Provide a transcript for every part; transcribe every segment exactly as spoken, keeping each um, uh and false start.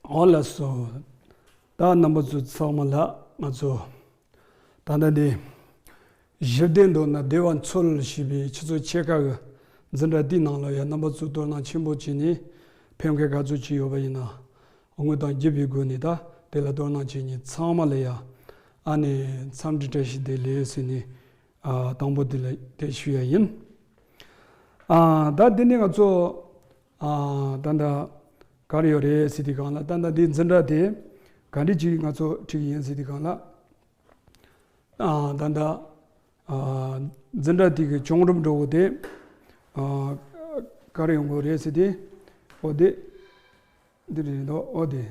འོ་ལགས་སོ། ད་རྣམ་པ་ཚོ་ཚང་མ་ལ་ང་ཚོ་ད་ལྟ་འདི་ཞི་བདེ་འདོད་ན་བདེ་བ་འཚོལ་ཞེས་པའི་ཆུ་ཚོད་ཕྱེད་ཀ་གི་འཛིན་གྲྭ་འདིའི་ནང་ལ་ཡང་རྣམ་པ་ཚོ་དོ་སྣང་ཆེན་པོ་བྱས་ནས་ཕན་ཁེ་ག་ཚོད་ཅིག་ཡོད་པ་ཡིན་ན་དངོས་དང་བརྒྱུད་པའི་སྒོ་ནས། ད་དེ་ལ་དོ་སྣང་བྱེད་མཁན་ཚང་མ་ལ་ཡང་ཨ་ནི་འཚམས་འདྲི་བཀྲ་ཤིས་བདེ་ལེགས་ཟེར་ནས། ཨ། དང་པོ་འདི་ལ་དེ་ཞུ་ཡ་ཡིན། ཨ། ད་འདི་ནི་ང་ཚོ། ཨ། ད་ལྟ་ག་རེ་ཡོད་རེད་ཟེར་དུས་སྒང་ལ། ད་ལྟ་འདི་འཛིན་གྲྭ་དེ་ག་འདྲ་ཅིག་ང་ཚོ་ཁྲིད་ཀྱི་ཡིན་ཟེར་དུས་སྒང་ལ། ཨ། ད་ལྟ། ཨ། འཛིན་གྲྭ་དེ་གི་བྱུང་རིམ་འདྲ་བོ་དེ། ཨ། ག་རེ་ཡོང་གི་རེད་ཟེར་དུས། འོ་དེ། འདི་རེད་འདུག་འོ་དེ།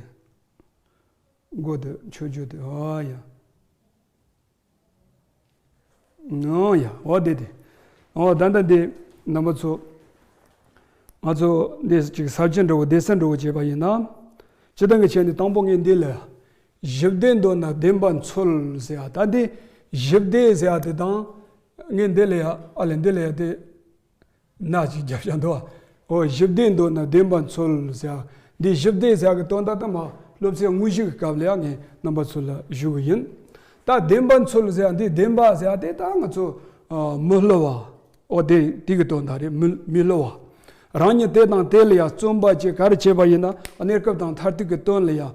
མགོ་དེ་མཆོད་བརྗོད་དེ། ཨ་ཡ། ཨོ་ཡ། འོ་དེ་དེ། འོ་ད་ལྟ་འདི་རྣམ་པ་ཚོ། ང་ཚོ་འདི་ཅིག་ས་བཅད་འདྲ་བོ་སྡེ་ཚན་འདྲ་བོ་བྱས་པ་ཡིན་ན། སྤྱིར་བཏང་གི་ཆ་ནས་དང་པོ་ངས་འདི་ལ་ཞི་བདེ་འདོད་ན་བདེན་པ་འཚོལ་ཟེར་ཡ། ད་འདི་ཞི་བདེ་ཟེར་ཡ་དེ་དང་། ངས་འདི་ལ་ཡ། ཨ་ལས་འདི་ལ་ཡ་དེ། ན་ཅིག་རྒྱབ་བཞག་འདུག་འོ། ཞི་བདེ་འདོད་ན་བདེན་པ་འཚོལ་ཟེར་ཡ། འདི་ཞི་བདེ་ཟེར་ཡ་གི་དོན་དག་དེ་མ་སློབ་ཚན་དངོས་གཞི་གི་སྐབས་ལ་ཡང་ངས་རྣམ་པ་ཚོ་ལ་ཞུ་གི་ཡིན། ད་བདེན་པ་འཚོལ་ཟེར་ཡ། འདི་བདེན་པ་ཟེར་ཡ་དེ་ད་ང་ཚོ། ཨ། མི་བསླུ་བ། འོ་དེ་དེ་གི་དོན་དག་རེད། མི་མི་བསླུ་བ། རང་ཉིད་དེ་དང་དེ་ལ་ཡང་བརྩོན་པ་བྱས་ག་རེ་བྱས་པ་ཡིན་ན། གནས་སྐབས་དང་མཐར་ཐུག་གི་དོན་ལ་ཡང་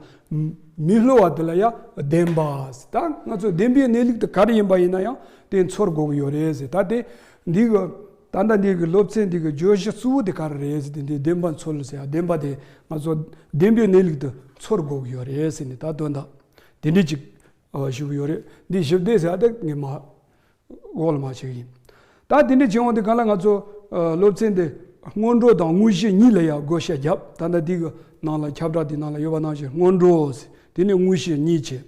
མི་བསླུ་བ་དེ་ལ་ཡང་བདེན་པ་ཟེར། ད་ང་ཚོ་བདེན་པའི་གནས་ལུགས་དེ་ག་རེ་ཡིན་པ་ཡིན་ན་ཡང་དེ་འཚོལ་དགོས་ཀྱི་ཡོད་རེད་ཟེར། ད་དེ་འདི་གི། ད་ལྟ་འདི་གི་སློབ་ཚན་འདི་གི་བརྗོད་གཞི་གཙོ་བོ་དེ་ག་རེ་རེད་ཟེར་དུས། འདི་བདེན་པ་འཚོལ་ཟེར་ཡ། བདེན་པ་དེ་ང་ཚོ་བདེན་པའི་གནས་ལུགས་དེ་འཚོལ་དགོས་ཀྱི་ཡོད་རེད་ཟེར་ནས། ད་དོན་དག་དེ་འདྲ་ཅིག་ཨ། ཞུ་གི་ཡོད་རེད། འདི་ཞི་བདེ་ཟེར་ཡ་དེ་ངས་མ་འོག་ལ་མ་བྱེད་ཀྱི་ཡིན། ད་དེ་འདྲ་བྱུང་བ་དེ་ག་ལ་ང་ཚོ། ཨ། སློབ་ཚན་འདི་སྔོན་འགྲོ་དང་དངོས་གཞི་གཉིས་ལ་ཡང་བགོ་བཤའ་བརྒྱབ། ད་ལྟ་འདི་གི་ནང་ལ་ཁྱབ་བསྒྲགས་འདི་ནང་ལ་ཡོད་པ་ནང་བཞིན་སྔོན་འགྲོ་ཟེར། དེ་ནས་དངོས་གཞི་གཉིས་བྱས།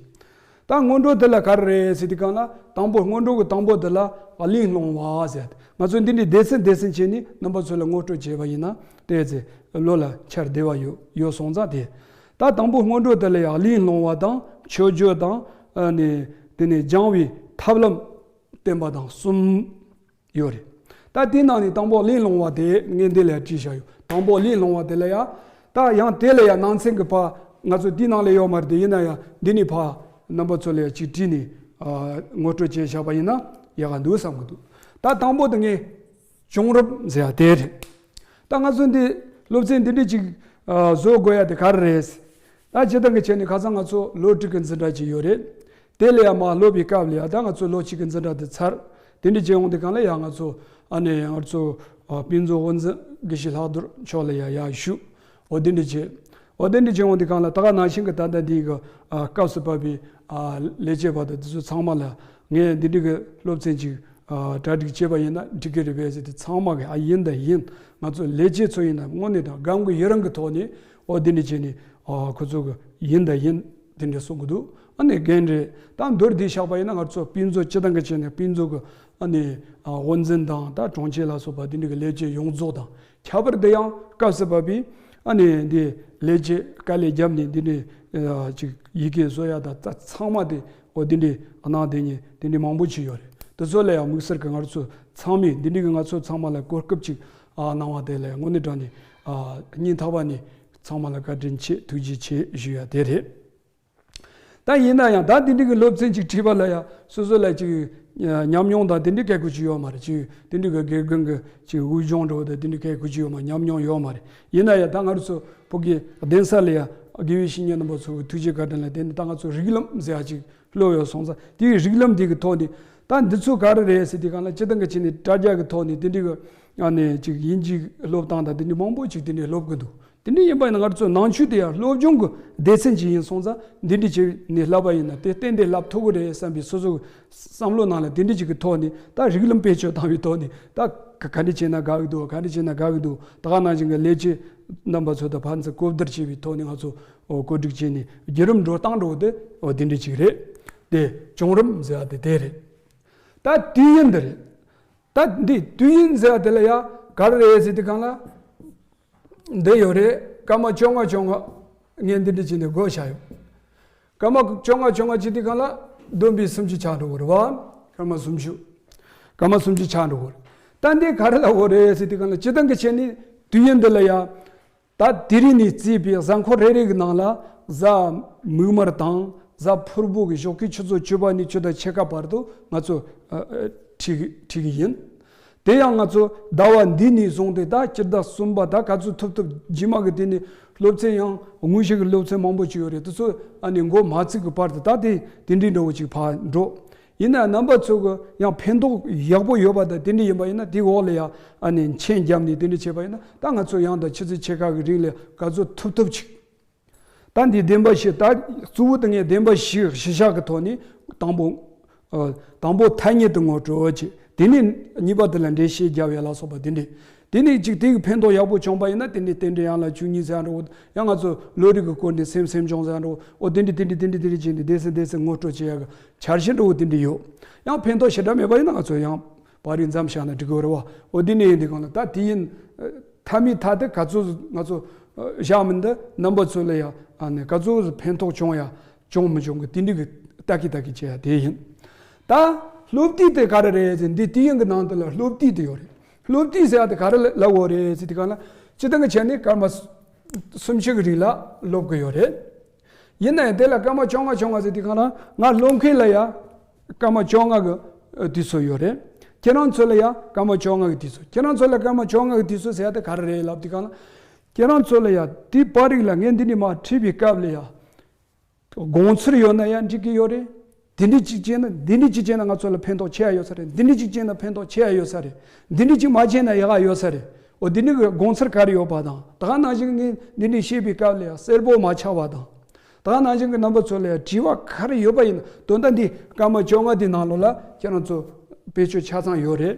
ད་སྔོན་འགྲོ་དེ་ལ་ག་རེ་རེད་ཟེར་དུས་སྒང་ལ། དང་པོ། སྔོན་འགྲོ་གི་དང་པོ་དེ་ལ་གླེང་སློང་བ་ཟེར། ང་ཚོ་འདི་འདྲའི་སྡེ་ཚན་སྡེ་ཚན་བྱས་ནས་རྣམ་པ་ཚོ་ལ་ངོ་སྤྲོད་བྱས་པ་ཡིན་ན་ཏོག་ཙམ་བློ་ལ་འཆར་བདེ་བ་ཡོད་ཡོད་སོང་ཙང་། དེ་ད་དང་པོ་སྔོན་འགྲོ་དེ་ལ་ཡང་གླེང་སློང་བ་དང་མཆོད་བརྗོད་དང་། ཨ་ནི་དེ་ནས་སྦྱང་བའི་ཐབས་ལམ་བསྟན་པ་དང་གསུམ་ཡོད་རེད། ད་དེའི་ནང་ནས་དང་པོ་གླེང་སློང་བ་དེ་ངས་འདི་ལ་བྲིས་བཞག་ཡོད། དང་པོ་གླེང་སློང་བ་དེ་ལ་ཡང་། ད་ཡང་དེ་ལ་ཡང་ནང་ཚན་གྱི་ཕར་ང་ཚོ་དེའི་ནང་ལ་ཡོད་མ་རེད་དེ། ཡིན་ན་ཡང་འདི་ནས་ཕར་རྣམ་པ་ཚོ་ལ་ཡང་ཅིག་བྲིས་ནས། ཨ། ངོ་སྤྲོད་བྱས་བཞག་པ་ཡིན་ན་ཡག་ག་འདུག་བསམ་གྱི་འདུག་ད་དང་པོ་དེ་ངས་བྱུང་རིམ་ཟེར་ཡ་དེ་རེད། ད་ང་ཚོ་འདི་སློབ་ཚན་འདི་འདྲ་ཅིག་ཨ། བཟོ་དགོས་ཡ་དེ་ག་རེ་རེད། ད་སྤྱིར་བཏང་གི་ཆ་ནས་ཁ་སང་ང་ཚོ་ལོ་དྲུག་གི་འཛིན་གྲྭ་ཅིག་ཡོད་རེད། དེ་ལ་ཡང་མར་སློབ་པའི་སྐབས་ལ་ཡང་ད་ང་ཚོ་ལོ་གཅིག་གི་འཛིན་གྲྭ་དེ་ཚར། དེ་འདྲ་བྱས་འོང་དུས་སྒང་ལ་ཡང་ང་ཚོ། ཨ་ནི་ང་ཚོ། ཨ། དཔེ་མཛོད་དབུ་འཛིན་དགེ་བཤེས་ལྷག་རྡོར་མཆོག་ལ་ཡང་ཡར་ཞུས། འོ་དེ་འདྲ་བྱས། འོ་དེ་འདྲ་བྱས་འོང་དུས་སྒང་ལ། ད་ག་ནང་བཞིན་གྱི་ད་ལྟ་འདི་གི། ཨ། སྐབས་སུ་བབས་པའི། ཨ། ལས་བྱེད་པ་དང་དེ་ཚོ་ཚང་མ་ལ་ངས་འདི་འདྲ་གི་སློབ་ཚན་ཅིག་ཨ། གྲ་སྒྲིག་བྱས་པ་ཡིན་ན་འགྲིག་གི་རེད་པས་ཟེར་དུས། ཚང་མ་གིས་ཨ། ཡིན་དང་ཡིན། ང་ཚོ་ལས་བྱེད་ཚོ་ཡིན་ན་དངོས་གནས་དང་སྒམ་གྱི་ཡི་རངས་ཀྱི་ཐོག་ནས། འོ་དེ་འདྲ་བྱས་ནས། ཨ། ཁོ་ཚོ་གིས་ཡིན་དང་ཡིན་དེ་འདྲ་གསུང་གི་འདུག་ཨ་ནི་རྒན་རེད། ད་མདོར་བསྡུས་བཞག་པ་ཡིན་ན་ང་ཚོ་དཔེ་མཛོད་སྤྱིར་བཏང་གི་བྱས་ནས་དཔེ་མཛོད་ཀྱི། ཨ་ནི། ཨ། དབུ་འཛིན་དང་ད་དྲུང་ཆེ་ལ་སོགས་པ་དེ་འདྲ་གི་ལས་བྱེད་ཡོངས་རྫོགས་དང་། ཁྱད་པར་དུ་ཡང་སྐབས་སུ་བབས་པའི། ཨ་ནི་འདི་ལས་བྱེད་དཀའ་ལས་བརྒྱབ་ནས་འདི་འདྲའི། ཨ། ཅིག་ཡི་གེ་བཟོ་ཡ་དང་ད་ཚང་མ་དེ། འོ་དེ་འདྲའི་གནང་དེ་ཉིད་དེ་འདྲའི་མང་པོ་ཅིག་ཡོད་རེད། དེ་ཚོ་ལ་ཡང་དམིགས་བསལ་གྱི་ང་ཚོ་ཚང་མས་འདི་འདྲའི་གི་ང་ཚོ་ཚང་མ་ལ་གོ་སྐབས་ཅིག་ཨ། གནང་བ་དེ་ལ་ཡང་དངོས་གནས་དྲང་ནས། ཨ། སྙིང་ཐག་པ་ནས་ཚང་མ་ལ་བཀའ་དྲིན་ཆེ། ཐུགས་རྗེ་ཆེ་ཞུ་ཡ་དེ་རེད། ད་ཡིན་ན་ཡང་ད་འདི་འདྲའི་གི་སློབ་ཚན་ཅིག་ཁྲིད་པ་ལ་ཡང་སོ་སོ་ལ་ཅིག་ཉམས་མྱོང་དང་དེ་འདྲའི་གལ་དགོས་ཅིག་ཡོད་མ་རེད། ཅིག་དེ་འདྲའི་གི་དགེ་རྒན་གྱི་ཅིག་དབུགས་སྦྱོང་འདྲ་བོ་དང་དེ་འདྲའི་གལ་དགོས་ཅིག་ཡོད་མ། ཉམས་མྱོང་ཡོད་མ་རེད། ཡིན་ན་ཡང་ད་ང་རང་ཚོ་བོད་ཀྱི་གདན་ས་ལ་ཡང་དགེ་བའི་བཤེས་གཉེན་རྣམ་པ་ཚོ་གི་ཐུགས་རྗེ་བཀའ་དྲིན་ལ་བརྟེན་ནས་ད་ང་ཚོ་རིགས་ལམ་ཟེར་ཡ་ཅིག་སློབ་ཡོད་སོང་ཙང་། དེའི་རིགས་ལམ་དེ་གི་ཐོག་ནས་ད་འདི་ཚོ་ག་རེ་རེད་ཟེར་དུས་སྒང་ལ། སྤྱིར་བཏང་གི་བྱས་ནས་དྲ་རྒྱ་གི་ཐོག་ནས་དེ་འདྲའི་གི། ཨ་ནི་ཅིག་དབྱིན་ཇིའི་སློབ་སྟངས་དང་དེ་འདྲའི་མང་པོ་ཅིག་དེ་འདྲའི་སློབ་གི་འདུག་དེ་འདྲ་ཡིན་པ་ཡིན་ན་ང་ཚོ་ནང་ཆོས་དེ་ཡང་སློབ་སྦྱོང་གི་སྡེ་ཚན་ཅིག་ཡིན་སོང་ཙང་། འདི་འདྲ་བྱས་ནས་བསླབ་པ་ཡིན་ན་དེ་ཏན་ཏན་བསླབ་ཐུབ་ཀྱི་རེད་བསམ་པའི་སོ་སོ་གི་བསམ་བློ་ནང་ལ་དེ་འདྲ་ཅིག་གི་ཐོག་ནས། ད་རིགས་ལམ་བེད་སྤྱོད་བཏང་བའི་ཐོག་ནས། ད་ག་ག་འདྲ་བྱས་ན་དགའ་གི་འདུག་ག་འདྲ་བྱས་ན་དགའ་གི་འདུག་ད་ག་ནང་བཞིན་གྱི་ལས་བྱེད་རྣམ་པ་ཚོ་དང་ཕན་ཚུན་གོ་བསྡུར་བྱས་པའི་ཐོག་ནས་ང་ཚོ། ཨོ། གོ་སྒྲིག་བྱས་ནས་བརྒྱུད་རིམ་འགྲོ་སྟངས་འདྲ་བོ་དེ། ཨོ། དེ་འདྲ་ཅིག་རེད། དེ་བྱུང་རིམ་ཟེར་བ་དེ་དེ་རེད། ད་དུས་ཡུན་འདི་རེད། ད་འདི་དུས་ཡུན་ཟེར་བ་དེ་ལ་ཡང་ག་རེ་རེད་ཟེར་དུས་སྒང་ལ། འདི་ཡོད་རེད། སྐར་མ་བཅོ་ལྔ་བཅོ་ལྔ། ངས་འདི་འདྲ་བྱས་ནས་བགོ་བཞག་ཡོད། སྐར་མ་བཅོ་ལྔ་བཅོ་ལྔ་བྱེད་དུས་སྒང་ལ་བསྡོམས་པས་སུམ་ཅུ་ཆགས་འགྲོ་གི་རེད་བ། སྐར་མ་སུམ་ཅུ། སྐར་མ་སུམ་ཅུ་ཆགས་འགྲོ་གི་རེད། ད་འདི་ག་རེ་ལབ་དགོས་རེད་ཟེར་དུས་སྒང་ལ། སྤྱིར་བཏང་གི་བྱས་ནས་དུས་ཡུན་འདི་ལ་ཡང་། ད་དེ་རིང་ནས་བརྩིས་པའི་གཟའ་འཁོར་རེ་རེ་གི་ནང་ལ་ གཟའ་མིག་དམར་དང་གཟའ་ཕུར་བུ་གི་ཞོགས་ཀའི་ཆུ་ཚོད་བཅུ་པ་ནས་བཅུ་དང་ཕྱེད་ཀ་བར་དུ་ང་ཚོ་ཨ་ཨ་ཁྲིད་ཁྲིད་གི་ཡིན། དེ་ཡང་ང་ཚོ་ཟླ་བ་འདི་ནས་བཟུང་སྟེ་ད་སྤྱི་ཟླ་གསུམ་པ་ད་ག་ཚོད་ཐུབ་ཐུབ། རྗེས་མ་གི་དེ་ནས་སློབ་ཚན་ཡང་དངོས་གཞི་གི་སློབ་ཚན་མང་པོ་ཅིག་ཡོད་རེད། དེ་ཚོ་ཨ་ནི་འགོ་མ་ཚུགས་ཀྱི་བར་དུ་ད་དེ་དེ་འདྲའི་འདྲ་བོ་ཅིག་ཕར་འགྲོ། ཡིན་ན་རྣམ་པ་ཚོ་གི་ཡང་ཕན་ཐོགས་ཡག་པོ་ཡོད་པ་དང་དེ་འདྲ་ཡིན་པ་ཡིན་ན་དེའི་འོག་ལ་ཡང་ཨ་ནི་མཆན་བརྒྱབ་ནས་དེ་འདྲ་བྱས་པ་ཡིན་ན་ད་ང་ཚོ་ཡང་ད་ཆུ་ཚོད་ཕྱེད་ཀ་གི་རིང་ལ་ག་ཚོད་ཐུབ་ཐུབ་ཅིག་ད་འདི་བདེན་པ་བཞི། ད་གཙོ་བོ་དེ་ངས་བདེན་པ་བཞི་གཞི་བཞག་གི་ཐོག་ནས་དང་པོ། ཨ། དང་པོ་ཐ་སྙད་དུ་ངོ་སྤྲོད་བྱེད། དེ་ནས་གཉིས་པ་དེ་ལ་འགྲེལ་བཤད་རྒྱབ་ཡ་ལ་སོགས་པ་དེ་འདྲས། དེ་ནས་ཅིག་དེ་གི་ཕན་ཐོགས་ཡག་པོ་བྱུང་པ་ཡིན་ན་དེ་ནས་རྟེན་འབྲེལ་ཡན་ལག་བཅུ་གཉིས་ཟེར་འགྲོ། ཡང་ང་ཚོ་བློ་རིག་གི་སྐོར་ནས་སེམས་སེམས་བྱུང་ཟེར་འགྲོ། འོ་དེ་འདྲས་དེ་འདྲས་དེ་འདྲས་དེ་འདྲས་བྱས་ནས་སྡེ་ཚན་སྡེ་ཚན་ངོ་སྤྲོད་བྱེད་ཡ་གི་འཆར་གཞི་འདྲ་བོ་དེ་འདྲས་ཡོད། ཡང་ཕན་ཐོགས་ཞེ་དྲག་མེད་པ་ཡིན་ན་ང་ཚོ་ཡང་པར་རིས་མཚམས་བཞག་ན་འགྲིག་གི་རེད་བ། འོ་དེ་འདྲས་ཡིན་དུས་གང་ལ་ད་དེ་ཡིན། མཐའ་མའི་མཐའ་དེ་ག་ཚོད་ང་ཚོ་བཞག་མིན་འདི་རྣམ་པ་ཚོ་ལ་ཡང་ཨ་ནི་ག་ཚོད་ཕན་ཐོགས་བྱུང་ཡ་བྱུང་མི་བྱུང་གི་དེ་འདྲ་གི་ལྟ་གི་ལྟ་གི་བྱེད་ཡ་དེ་ཡིན། ད་སློབ་དེབ་དེ་ག་རེ་རེད་ཟེར། འདི་དེབ་ཡིན་གི་ནང་དུ་ལ་སློབ་དེབ་དེ་ཡོད་རེད། སློབ་དེབ་ཟེར་ཡ་དེ་ག་རེ་ལབ་དགོས་རེད་ཟེར་དུས་གང་ལ་སྤྱིར་བཏང་གི་བྱས་ནས་སྐར་མ་སུམ་ཅུ་གི་རིང་ལ་སློབ་གི་ཡོད་རེད། ཡིན་ན་ཡང་དེ་ལ་སྐར་མ་བཅོ་ལྔ་བཅོ་ལྔ་ཟེར་དུས་གང་ལ་ང་སློབ་མཁན་ལ་ཡ་སྐར་མ་བཅོ་ལྔ་གི་དུས་ཚོད་ཡོད་རེད། ཁྱེད་རང་ཚོ་ལ་ཡ་སྐར་མ་བཅོ་ལྔ་གི་དུས་ཚོད། ཁྱེད་རང་ཚོ་ལ་སྐར་མ་བཅོ་ལྔ་གི་དུས་ཚོད་ཟེར་ཡ་དེ་ག་རེ་རེད་ལབ་དུས་གང་ལ། ཁྱེད་རང་ཚོ་ལ་ཡ་དེ་པར་རིས་ལ་ངས་འདི་ནས་མར་ཁྲིད་པའི་སྐབས་ལ་ཡ་དགོངས་ཚུལ་ཡོད་ན་ཡང་འགྲིག་གི་ཡོད་རེད། འདི་འདྲ་ཅིག་བྱས་ན་འདི་འདྲ་ཅིག་བྱས་ན་ང་ཚོ་ལ་ཕན་ཐོགས་ཆེ་བ་ཡོད་ས་རེད། འདི་འདྲ་ཅིག་བྱས་ན་ཕན་ཐོགས་ཆེ་བ་ཡོད་ས་རེད། འདི་འདྲ་ཅིག་མ་བྱས་ན་ཡག་ག་ཡོད་ས་རེད། འོ་འདི་འདྲ་གི་དགོངས་ཚུལ་ག་རེ་ཡོད་པ་དང་། ད་ག་ནང་བཞིན་ངས་འདི་འདྲ་བཤད་པའི་སྐབས་ལ་ཡང་གསལ་པོ་མ་ཆགས་པ་དང་། ད་ག་ནང་བཞིན་གྱི་རྣམ་པ་ཚོ་ལ་ཡང་དྲི་བ་ག་རེ་ཡོད་པ་ཡིན་ན་དོན་དག་འདི་སྐར་མ་བཅོ་ལྔ་འདི་ནང་ལོགས་ལ་ཁྱེད་རང་ཚོ་བེད་སྤྱོད་ཆ་ཚང་ཡོད་རེད།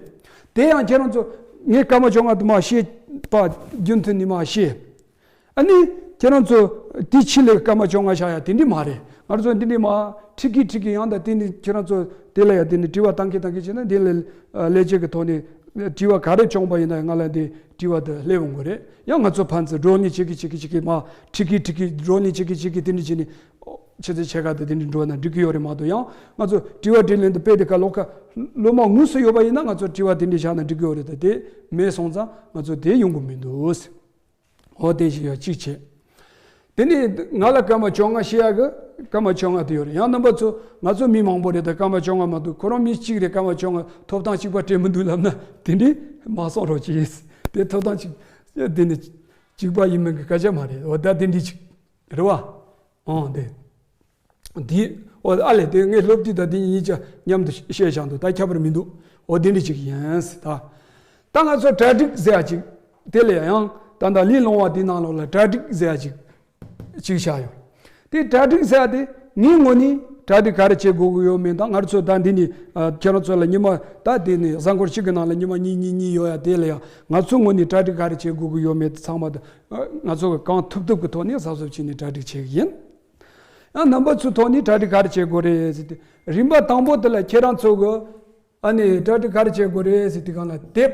དེ་ཡང་ཁྱེད་རང་ཚོ་ངས་སྐར་མ་བཅོ་ལྔ་དུ་མ་བཤད་པ་རྒྱུན་མཐུད་ནས་མ་བཤད། ཨ་ནི་ཁྱེད་རང་ཚོ་དེ་ཕྱི་ལ་སྐར་མ་བཅོ་ལྔ་བཞག་ཡ་དེ་འདྲ་མ་རེད། ང་ཚོ་འདི་འདྲ་མ་ཁྲིད་ཀི་ཁྲིད་ཀི་ཡང་ད་དེ་ནི་ཁྱེད་རང་ཚོ་དེ་ལ་ཡ་དེ་ནི་དྲི་བ་བཏང་གི་བཏང་གི་བྱས་ན་འདི་ལ་ལས་བྱེད་ཀྱི་ཐོག་ནས་དྲི་བ་ག་རེ་བྱུང་པ་ཡིན་ན་ང་ལ་འདི་དྲི་བ་དེ་སླེབས་འོང་གི་རེད། ཡང་ང་ཚོ་ཕན་ཚུན་བགྲོ་གླེང་བྱེད་ཀི་བྱེད་ཀི་བྱེད་ཀི་མ་ཁྲིད་ཀི་ཁྲིད་ཀི་བགྲོ་གླེང་བྱེད་ཀི་བྱེད་ཀི་དེ་འདྲ་བྱས་ནས་ཆུ་ཚོད་ཕྱེད་ཀ་དེ་དེ་འདྲ་འགྲོ་ན་འགྲིག་གི་ཡོད་རེད་མ་གཏོགས། ཡང་ང་ཚོ་དྲི་བ་དྲིས་ལན་དུ་དཔེ་དེ་ག་ལོག་ཁ་སློབ་མ་དངོས་སུ་ཡོད་པ་ཡིན་ན་ང་ཚོ་དྲི་བ་དེ་འདྲ་བཞག་ན་འགྲིག་གི་ཡོད་རེད། ད་དེ་མེད་སོང་ཙང་ང་ཚོ་དེ་ཡོང་གི་མི་འདུག་འོ་དེ་ཞིག་ཡང་གཅིག་བྱས། དེ་ནས་ང་ལ་སྐར་མ་བཅོ་ལྔ་བཤད་ཡག་གི་སྐར་མ་བཅོ་ལྔ་དེ་ཡོད་རེད། ཡང་རྣམ་པ་ཚོ་ང་ཚོ་མི་མང་པོ་རེད། ད་སྐར་མ་བཅོ་ལྔ་མ་གཏོགས་ཁོ་རང་མི་གཅིག་རེད། སྐར་མ་བཅོ་ལྔ་ཐོབ་ཐང་གཅིག་པ་སྤྲད་མི་འདུག་ལབ་ན་དེ་འདྲས་མ་གསུང་རོགས་གྱིས། དེ་ཐོབ་ཐང་གཅིག་དེ་ནི་གཅིག་པ་ཡིན་མིན་གྱི་སྐད་ཆ་མ་རེད། འོ་ད་དེ་འདྲས་གཅིག་རེད་བ། ཨང་དེ། འདི། འོ་ཨ་ལས་དེ་ངས་སློབ་དེབ་དང་དེ་གཉིས་ཀྱང་མཉམ་དུ་བཤད་བཞག་འདུག་ད་ཁྱད་པར་མི་འདུག་འོ་དེ་འདྲ་ཅིག་ཡིན་ད། ད་ང་ཚོ་གྲ་སྒྲིག་ཟེར་ཡ་ཅིག་དེ་ལས་ཡང་ད་ལྟ་ལས་སློང་བ་དེའི་ནང་ལོགས་ལ་གྲ་སྒྲིག་ཟེར་ཡ་ཅིག་ཅིག་བཞག་ཡོད། དེ་གྲ་སྒྲིག་ཟེར་ཡ་དེ་ངའི་ངོས་ནས་གྲ་སྒྲིག་ག་རེ་བྱེད་དགོས་ཀྱི་ཡོད་མེད་དང་། ང་ཚོ་ད་འདི་ནས་ཨ་ཁྱེད་རང་ཚོ་ལ་ཉི་མ་ད་དེ་ནས་གཟའ་འཁོར་གཅིག་གི་ནང་ལ་ཉི་མ་གཉིས་གཉིས་གཉིས་ཡོད་ཡ། དེ་ལ་ཡང་ང་ཚོའི་ངོས་ནས་གྲ་སྒྲིག་ག་རེ་བྱེད་དགོས་ཀྱི་ཡོད་མེད་དེ་ཚང་མ་དེ་ང་ཚོ་གི་གང་ཐུབ་ཐུབ་ཀྱི་ཐོག་ནས་གཟབ་གཟབ་བྱས་ནས་གྲ་སྒྲིག་བྱེད་ཀྱི་ཡིན། ཡང་རྣམ་པ་ཚོའི་ཐོག་ནས་གྲ་སྒྲིག་ག་རེ་བྱེད་དགོས་རེད་ཟེར་ཏེ། རིམ་པ་དང་པོ་དེ་ལ་ཁྱེད་རང་ཚོ་གི་ཨ་ནི་གྲ་སྒྲིག་ག་རེ་བྱེད་དགོས་རེད་ཟེར་དུས་སྒང་ལ་དེབ།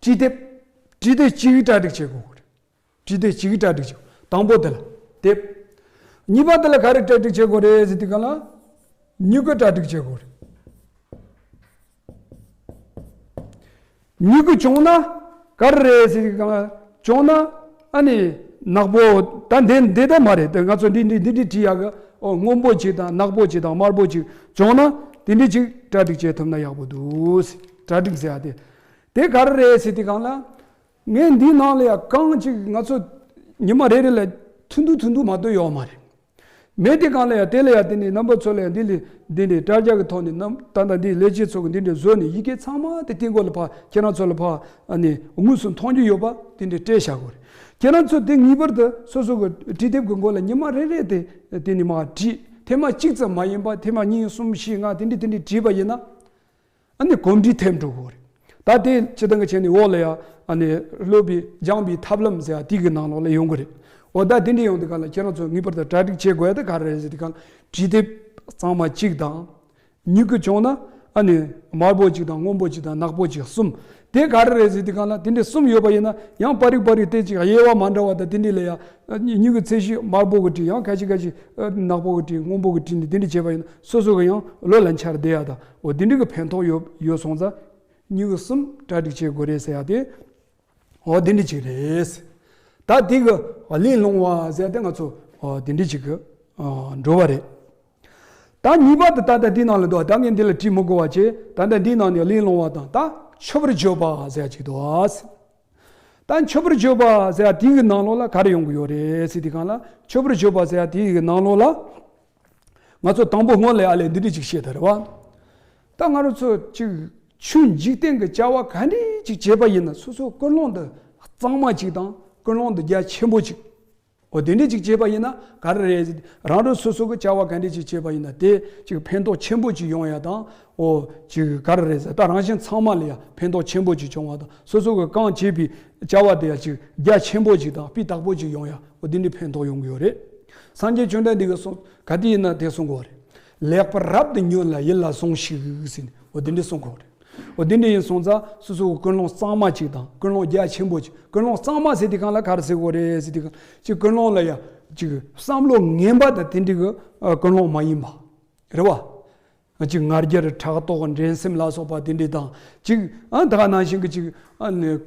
བྲིས་དེབ། བྲིས་དེབ་གཅིག་གྲ་སྒྲིག་བྱེད་དགོས་རེད། བྲིས་དེབ་གཅིག་གྲ་སྒྲིག་བྱེད། དང་པོ་དེ་ལ་དེབ། གཉིས་པ་དེ་ལ་ག་རེ་གྲ་སྒྲིག་བྱེད་དགོས་རེད་ཟེར་དུས་སྒང་ལ་མྱུ་གུ་གྲ་སྒྲིག་བྱེད་དགོས་རེད། མྱུ་གུ་བྱུང་ན་ག་རེ་རེད་ཟེར་གི་གང་། བྱུང་ན་ཨ་ནི་ནག་པོ། ད་འདི་འདི་ལྟ་མ་རེད། ད་ང་ཚོ་འདི་འདི་འདི་འདྲ་བྲིས་ཡག་གི། ཨོ་སྔོན་པོ་གཅིག་དང་ནག་པོ་གཅིག་དང་དམར་པོ་གཅིག་བྱུང་ན་དེ་འདྲ་གཅིག་གྲ་སྒྲིག་བྱེད་ཐུབ་ན་ཡག་པོ་འདུག། གྲ་སྒྲིག་ཟེར་ཡ་དེ་དེ་ག་རེ་རེད་ཟེར་དུས་སྒང་ལ། ངས་འདིའི་ནང་ལ་ཡང་རྐང་གཅིག་ང་ཚོ་ཉི་མ་རེ་རེ་ལ་ཐུང་ཐུང་ཐུང་ཐུང་མ་གཏོགས་ཡོད་མ་རེད། མེད་དེ་གང་ལ་ཡང་དེ་ལ་ཡང་དེ་ནས་རྣམ་པ་ཚོ་ལ་ཡང་འདི་ལས་འདི་འདྲའི་དྲ་རྒྱ་གི་ཐོག་ནས་རྣམ་ད་ལྟ་འདི་ལས་བྱེད་ཚོ་གི་འདི་འདྲའི་བཟོས་ནས་ཡི་གེ་ཚང་མ་དེ་སྟེང་སྐོར་ལ་ཕར་ཁྱེད་རང་ཚོ་ལ་ཕར་ཨ་ནི་དངོས་སུ་མཐོང་རྒྱུ་ཡོད་པ་དེ་འདྲའི་སྤྲད་བཞག་དགོས་རེད། ཁྱེད་རང་ཚོ་དེ་ངེས་པར་དུ་སོ་སོ་གི་བྲིས་དེབ་གི་མགོ་ལ་ཉི་མ་རེ་རེ་དེ་དེ་ནས་མར་བྲིས། ཐེངས་མ་གཅིག་ཙམ་མ་ཡིན་པ་ཐེངས་མ་གཉིས་གསུམ་བཞི་ལྔ་དེ་འདྲའི་དེ་འདྲའི་བྲིས་པ་ཡིན་ན། ཨ་ནི་གོམས་འདྲིས་ཐེབས་འགྲོ་གི་རེད། ད་དེ་སྤྱིར་བཏང་གི་བྱས་ནས་འོག་ལ་ཡ་ཨ་ནི་སློབ་པའི་སྦྱངས་པའི་ཐབས་ལམ་ཟེར་ཡ་དེ་གི་ནང་ལོགས་ལ་ཡོང་གི་རེད། འོ་ད་དེ་འདྲ་ཡོང་དུས་སྒང་ལ་ཁྱེད་རང་ཚོ་ངེས་པར་དུ་གྲ་སྒྲིག་བྱེད་དགོས་ཡ་དེ་ག་རེ་རེད་ཟེར་དུས་སྒང་ལ་བྲིས་དེབ་གཙང་མ་གཅིག་དང་། མྱུ་གུ་བྱུང་ན་ཨ་ནི་དམར་པོ་གཅིག་དང་སྔོན་པོ་གཅིག་དང་ནག་པོ་གཅིག་གསུམ། དེ་ག་རེ་རེད་ཟེར་དུས་སྒང་ལ་དེ་འདྲ་གསུམ་ཡོད་པ་ཡིན་ན་ཡང་པ་རིག་པ་རིག་དེ་གཅིག་དབྱེ་བ་མ་འདྲ་བ་དང་དེ་འདྲ་ལ་ཡ། མྱུ་གུ་ཚད་གཞི་དམར་པོ་གི་བྲིས། ཡང་ཁ་ཅིག་ཁ་ཅིག་ནག་པོ་གི་བྲིས། སྔོན་པོ་གི་བྲིས་ནས་དེ་འདྲ་བྱས་པ་ཡིན་ན་སོ་སོ་གི་ཡང་བློ་ལ་འཆར་བསྡད་ཡ་དང་། འོ་དེ་འདྲ་གི་ཕན་ཐོགས་ཡོད་ཡོད་སོང་ཙང་མྱུ་གུ་གསུམ་གྲ་སྒྲིག་བྱེད་དགོས་རེད་ཟེར་ཡ་དེ། འོ་དེ་འདྲ་ཅིག་རེད། ད་དེ་གི་གླེང་སློང་བ་ཟེར་ཡ་དེ་ང་ཚོ་ ཨོ་དེ་འདྲ་ཅིག་གི་ཨ་འགྲོ་བ་རེད། ད་གཉིས་པ་དེ་ད་ལྟ་འདི་ནང་ལ་འདུག་ད་ངས་འདི་ལ་བྲིས་མི་དགོས་པ་བྱས། ད་ལྟ་འདི་ནང་ནས་གླེང་སློང་བ་དང་ད་མཆོད་པར་བརྗོད་པ་ཟེར་ཡ་ཅིག་འདུག་ད་མཆོད་པར་བརྗོད་པ་ཟེར་ཡ་དེའི་ནང་ལོགས་ལ་ག་རེ་ཡོང་གི་ཡོད་རེད་ཟེར་དུས་སྒང་ལ། མཆོད་པར་བརྗོད་པ་ཟེར་ཡ་དེའི་ནང་ལོགས་ལ། ང་ཚོ་དང་པོ་སྔོན་ལ་ཨ་ལས་འདི་འདྲ་ཅིག་བཤད་ད་རེད་བ། ད་ང་རང་ཚོ་ཅིག་ཆོས་འཇིག་རྟེན་གྱི་བྱ་བ་ག་འདྲ་ཅིག་བྱེད་པ་ཡིན་ན་སོ་སོ་ཀུན་སློང་འདི་གཙང་མ་ཅིག་དང་ཀུན་སློང་འདི་རྒྱ་ཆེན་པོ་ཅིག་འོ་དེ་འདྲ་ཅིག་བྱེད་པ་ཡིན་ན་ག་རེ་རེད། རང་རང་སོ་སོ་གི་བྱ་བ་ག་འདྲ་ཅིག་བྱེད་པ་ཡིན་ན་དེ་ཅིག་ཕན་ཐོགས་ཆེན་པོ་ཅིག་ཡོང་ཡ་དང་། འོ་ཅིག་ག་རེ་རེད་ཟེར་ད་རང་གཞན་ཚང་མ་ལ་ཡ་ཕན་ཐོགས་ཆེན་པོ་ཅིག་བྱུང་བ་དང་། སོ་སོ་གི་གང་བྱས་པའི་བྱ་བ་དེ་ཡ་ཅིག་རྒྱ་ཆེན་པོ་ཅིག་དང་སྤུས་དག་པོ་ཅིག་ཡོང་ཡ་འོ་དེ་འདྲ་ཕན་ཐོགས་ཡོང་གི་ཡོད་རེད། སངས་རྒྱས་བཅོམ་ལྡན་འདས་ཀྱིས་གསུངས་ག་དུས་ཡིན་ན་དེ་གསུང་གི་ཡོད་རེད། ལེགས་པར་རབ་ཏུ་ཉོན་ལ་ཡིད་ལ་ཟུངས་ཤིག་ཟེར་ནས་འོ་དེ་འདྲ་གསུང་གི་ཡོད་རེད། འོ་དེ་འདྲ་ཡིན་སོང་ཙང་སོ་སོ་གི་ཀུན་སློང་གཙང་མ་ཅིག་དང་ཀུན་སློང་རྒྱ་ཆེན་པོ་ཅིག་ཀུན་སློང་གཙང་མ་ཟེར་དུས་སྒང་ལ་ག་རེ་ཟེར་དགོས་རེད་ཟེར་དུས་སྒང་ཅིག་ཀུན་སློང་ལ་ཡ་ཅིག་བསམ་བློ་ངན་པ་དང་དེ་འདྲ་གི་ཨ་ཀུན་སློང་མ་ཡིན་པ་རེད་བ། ཅིག་ང་རྒྱལ་ཕྲག་དོག་འགྲན་སེམས་ལ་སོགས་པ་དེ་འདྲ་དང་ཅིག་ཨ་ད་ག་ནང་བཞིན་གི་ཅིག་ཨ་ནི་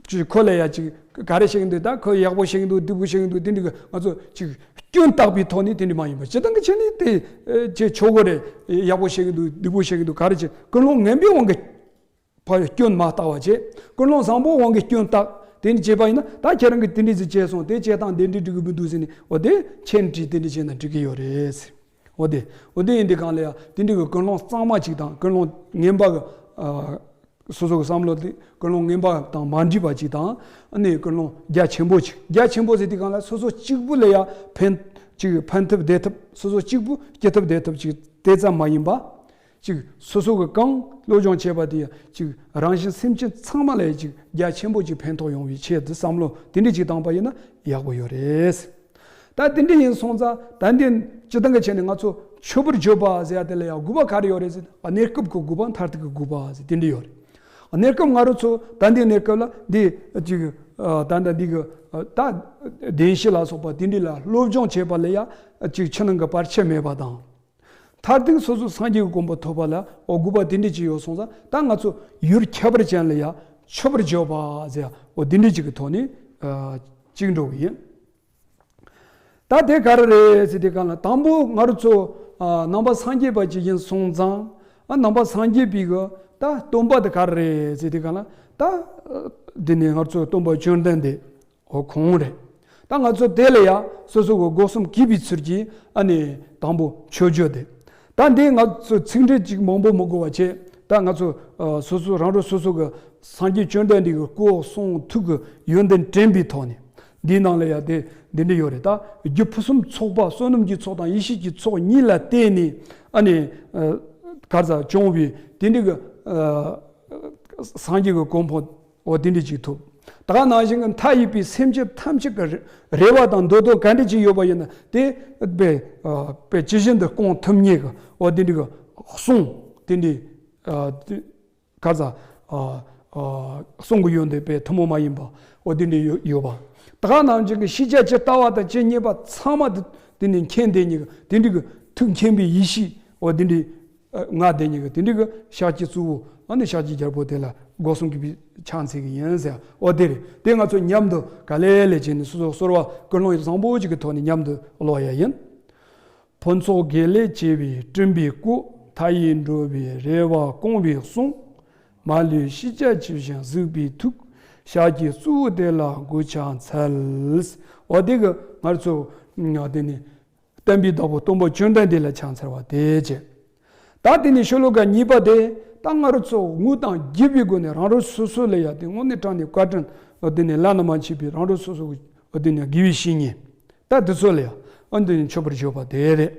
ཅིག་ཁོ་ལ་ཡ་ཅིག་ག་རེ་བཤད་ཀྱི་འདུག་ད་ཁོ་ཡག་པོ་བཤད་ཀྱི་འདུག་སྡུག་པོ་བཤད་ཀྱི་འདུག་དེ་འདྲ་གི་ང་ཚོ་ཅིག་སྐྱོན་བཏགས་པའི་ཐོག་ནས་དེ་འདྲ་མ་ཡིན་པ་སྤྱིར་བཏང་གི་ཆ་ནས་དེ་ཨེ་བྱེད་ཆོག་གི་རེད། ཡག་པོ་བཤད་ཀྱི་འདུག་སྡུག་པོ་བཤད་ཀྱི་འདུག་ག་རེ་བྱེད་ཀུན་སློང་ངན་པའི་དབང་གིས་ཕར་སྐྱོན་མ་བཏགས་པ་བྱས། ཀུན་སློང་བཟང་པོའི་དབང་གིས་སྐྱོན་བཏགས། དེ་འདྲ་བྱས་པ་ཡིན་ན་ད་ཁྱེད་རང་གིས་དེ་འདྲ་ཟིག་བྱས་སོང་། དེ་བྱས་སྟངས་དེ་འདྲ་འགྲིག་གི་མི་འདུག་ཟེར་ནས་འོ་དེ་མཆན་བྲིས་དེ་འདྲ་བྱས་ན་འགྲིག་གི་ཡོད་རེད་ཟེར། འོ་དེ་འོ་དེ་ཡིན་དུས་སྒང་ལ་ཡ་དེ་འདྲ་གི་ཀུན་སློང་གཙང་མ་ཅིག་དང་ཀུན་སློང་ངན་པ་གི་ཨ་སོ་སོ་གི་བསམ་བློ་དེ་ཀུན་སློང་ངན་པ་དང་མ་འདྲེས་པ་ཅིག་དང་ཨ་ནི་ཀུན་སློང་རྒྱ་ཆེན་པོ་ཅིག་རྒྱ་ཆེན་པོ་ཟེར་དུས་སྒང་ལ་སོ་སོ་གཅིག་པུ་ལ་ཡ་ཕན་ཅིག་ཕན་ཐབས་བདེ་ཐབས་སོ་སོ་གཅིག་པུ་སྐྱིད་ཐབས་བདེ་ཐབས་ཅིག་དེ་ཙམ་མ་ཡིན་པ། ཅིག་སོ་སོ་གི་གང་སློབ་སྦྱོང་བྱས་པ་དེ་ཡང་ཅིག་རང་གཞན་སེམས་ཅན་ཚང་མ་ལ་ཡང་ཅིག་རྒྱ་ཆེན་པོ་ཅིག་ཕན་ཐོགས་ཡོང་བའི་ཆེད་དུ་བསམ་བློ་དེ་འདྲ་ཅིག་བཏང་པ་ཡིན་ན་ཡག་པོ་ཡོད་རེད། ད་དེ་འདྲ་ཡིན་སོང་ཙང་ད་འདི་སྤྱིར་བཏང་གི་ཆ་ནས་ང་ཚོ་མཆོད་པར་བརྗོད་པ་ཟེར་ཡ་དེ་ལ་ཡང་དགོས་པ་ག་རེ་ཡོད་རེད་ཟེར་ན་གནས་སྐབས་ཀྱི་དགོས་པ་མཐར་ཐུག་གི་དགོས་པ་ཟེར་དེ་འདྲ་ཡོད་རེད། གནས་སྐབས་ང་རང་ཚོ་ད་འདི་གནས་སྐབས་ལ་འདི་ཅིག་ད་ལྟ་འདི་གི་ད་བདེན་བཞི་ལ་སོགས་པ་དེ་འདྲ་ལ་སློབ་སྦྱོང་བྱས་པ་ལ་ཡང་ཅིག་ཕྱི་ནང་གི་བར་ཆད་མེད་པ་དང་། མཐར་ཐུག་སོ་སོ་སངས་རྒྱས་ཀྱི་གོ་འཕང་ཐོབ་པ་ལ་འོ་དགོས་པ་དེ་འདྲ་ཅིག་ཡོད་སོང་ཙང་ད་ང་ཚོ་ཡུལ་ཁྱད་པར་ཅན་ལ་ཡང་མཆོད་པར་བརྗོད་པ་ཟེར་འོ་དེ་འདྲ་ཅིག་གི་ཐོག་ནས་ཨ་ཅིག་འགྲོ་གི་ཡིན། ད་དེ་ག་རེ་རེད་ཟེར་དུས་སྒང་ལ་དང་པོ་ང་རང་ཚོ་ཨ་ནང་པ་སངས་རྒྱས་པ་ཅིག་ཡིན་སོང་ཙང་ཨ་ནང་པ་སངས་རྒྱས་པའི་གི་ད་སྟོན་པ་དེ་ག་རེ་རེད་ཟེར་དུས་སྒང་ལ་ད་ཨ་འདི་ནས་ང་ཚོ་སྟོན་པ་བཅོམ་ལྡན་འདས། འོ་ཁོང་རེད། ད་ང་ཚོ་དེ་ལ་ཡང་སོ་སོ་གི་སྒོ་གསུམ་གུས་པའི་ཚུལ་གྱིས་ཨ་ནི་དང་པོ་མཆོད་བརྗོད་དེ། ད་འདི་ང་ཚོ་ཚིག་འགྲེལ་ཅིག་མང་པོ་མི་དགོས་པ་བྱས། ད་ང་ཚོ་ཨ་སོ་སོ་རང་རང་སོ་སོ་གི་སངས་རྒྱས་བཅོམ་ལྡན་འདས་ཀྱི་སྐུ་གསུང་ཐུགས་ཀྱི་ཡོན་ཏན་དྲན་པའི་ཐོག་ནས་འདིའི་ནང་ལ་ཡང་དེ་འདི་འདྲ་ཡོད་རེད། ད་རྒྱུ་ཕུན་སུམ་ཚོགས་པ་བསོད་ནམས་ཀྱི་ཚོགས་དང་ཡེ་ཤེས་ཀྱི་ཚོགས་གཉིས་ལ་བརྟེན་ནས་ཨ་ནི་ཨ་གར་ཟ་བྱུང་བའི་དེ་འདྲ་གི་ཨ་སངས་རྒྱས་ཀྱི་གོ་འཕང་། འོ་དེ་འདྲ་ཅིག་ཐོབ། ད་ག་ནང་བཞིན་གྱི་མཐའ་ཡས་པའི་སེམས་ཅན་ཐམས་ཅད་ཀྱི་རེ་རེ་བ་དང་འདོད་དོན་ག་འདྲ་ཅིག་ཡོད་པ་ཡིན་ན་དེ་དཔེ་དཔེ་ཇི་བཞིན་དུ་སྐོང་ཐུབ་མཁན་གྱི་འོ་དེ་འདྲ་གི་གསུང་དེ་འདྲ་ག་ས་གསུང་གི་ཡོན་ཏན་དཔེ་ཐུན་མོང་མ་ཡིན་པ་འོ་དེ་འདྲ་ཡོད་ཡོད་པ། ད་ག་ནང་བཞིན་གྱི་ཤེས་བྱ་ཇི་ལྟ་བ་དང་ཇི་སྙེད་པ་ཚང་མ་དེ་དེ་ནས་མཁྱེན་བསྡད་མཁན་གྱི་དེ་འདྲ་གི་ཐུགས་མཁྱེན་པའི་ཡེ་ཤེས་འོ་དེ་འདྲ། ང་དེ་ཉིད་ཀྱི་དེ་འདྲ་གི་ཤཱཀྱའི་གཙོ་བོ་ཨ་ནི་ཤཱཀྱའི་རྒྱལ་པོ་དེ་ལ་སྒོ་གསུམ་གུས་པས་ཕྱག་འཚལ་གྱི་ཡིན་ཟེར། འོ་དེ་རེད། དེ་ང་ཚོ་མཉམ་དུ་ག་ལེ་ལེ་བྱས་ནས་སོ་སོ་གསོལ་བ་ཀུན་སློང་བཟང་པོ་ཅིག་གི་ཐོག་ནས་མཉམ་དུ་ཀློག་ཡ་ཡིན། ཕུན་ཚོགས་དགེ་ལེགས་བྱེ་བས་སྤྲིན་པའི་སྐུ། མཐའ་ཡས་འགྲོ་བའི་རེ་བ་སྐོང་བའི་གསུང་། མ་ལུས་ཤེས་བྱ་ཇི་བཞིན་གཟིགས་པའི་ཐུགས། ཤཱཀྱའི་གཙོ་བོ་དེ་ལ་གུས་ཕྱག་འཚལ། འོ་དེ་གི་ང་ཚོ་དེ་ནས། བསྟན་པའི་བདག་པོ་སྟོན་པ་བཅོམ་ལྡན་འདས་ལ་ཕྱག་འཚལ་བ་དེ་བྱས། ད་དེ་ནས་ཤོ་ལོ་ཀ་གཉིས་པ་དེ་ད་ང་རང་ཚོ་ངུ་དང་དགྱེས་པའི་སྒོ་ནས་རང་རང་སོ་སོ་ལ་ཡ་དེ་དངོས་གནས་དྲང་གནས་བཀའ་དྲིན་དེ་ནས་བླ་ན་མ་མཆིས་པའི་རང་རང་སོ་སོ་དེ་ནས་དགེ་བའི་བཤེས་གཉེན་ད་དེ་ཚོ་ལ་ཡ་ཨ་འདི་ནས་མཆོད་པར་བརྗོད་པ་དེ་རེད།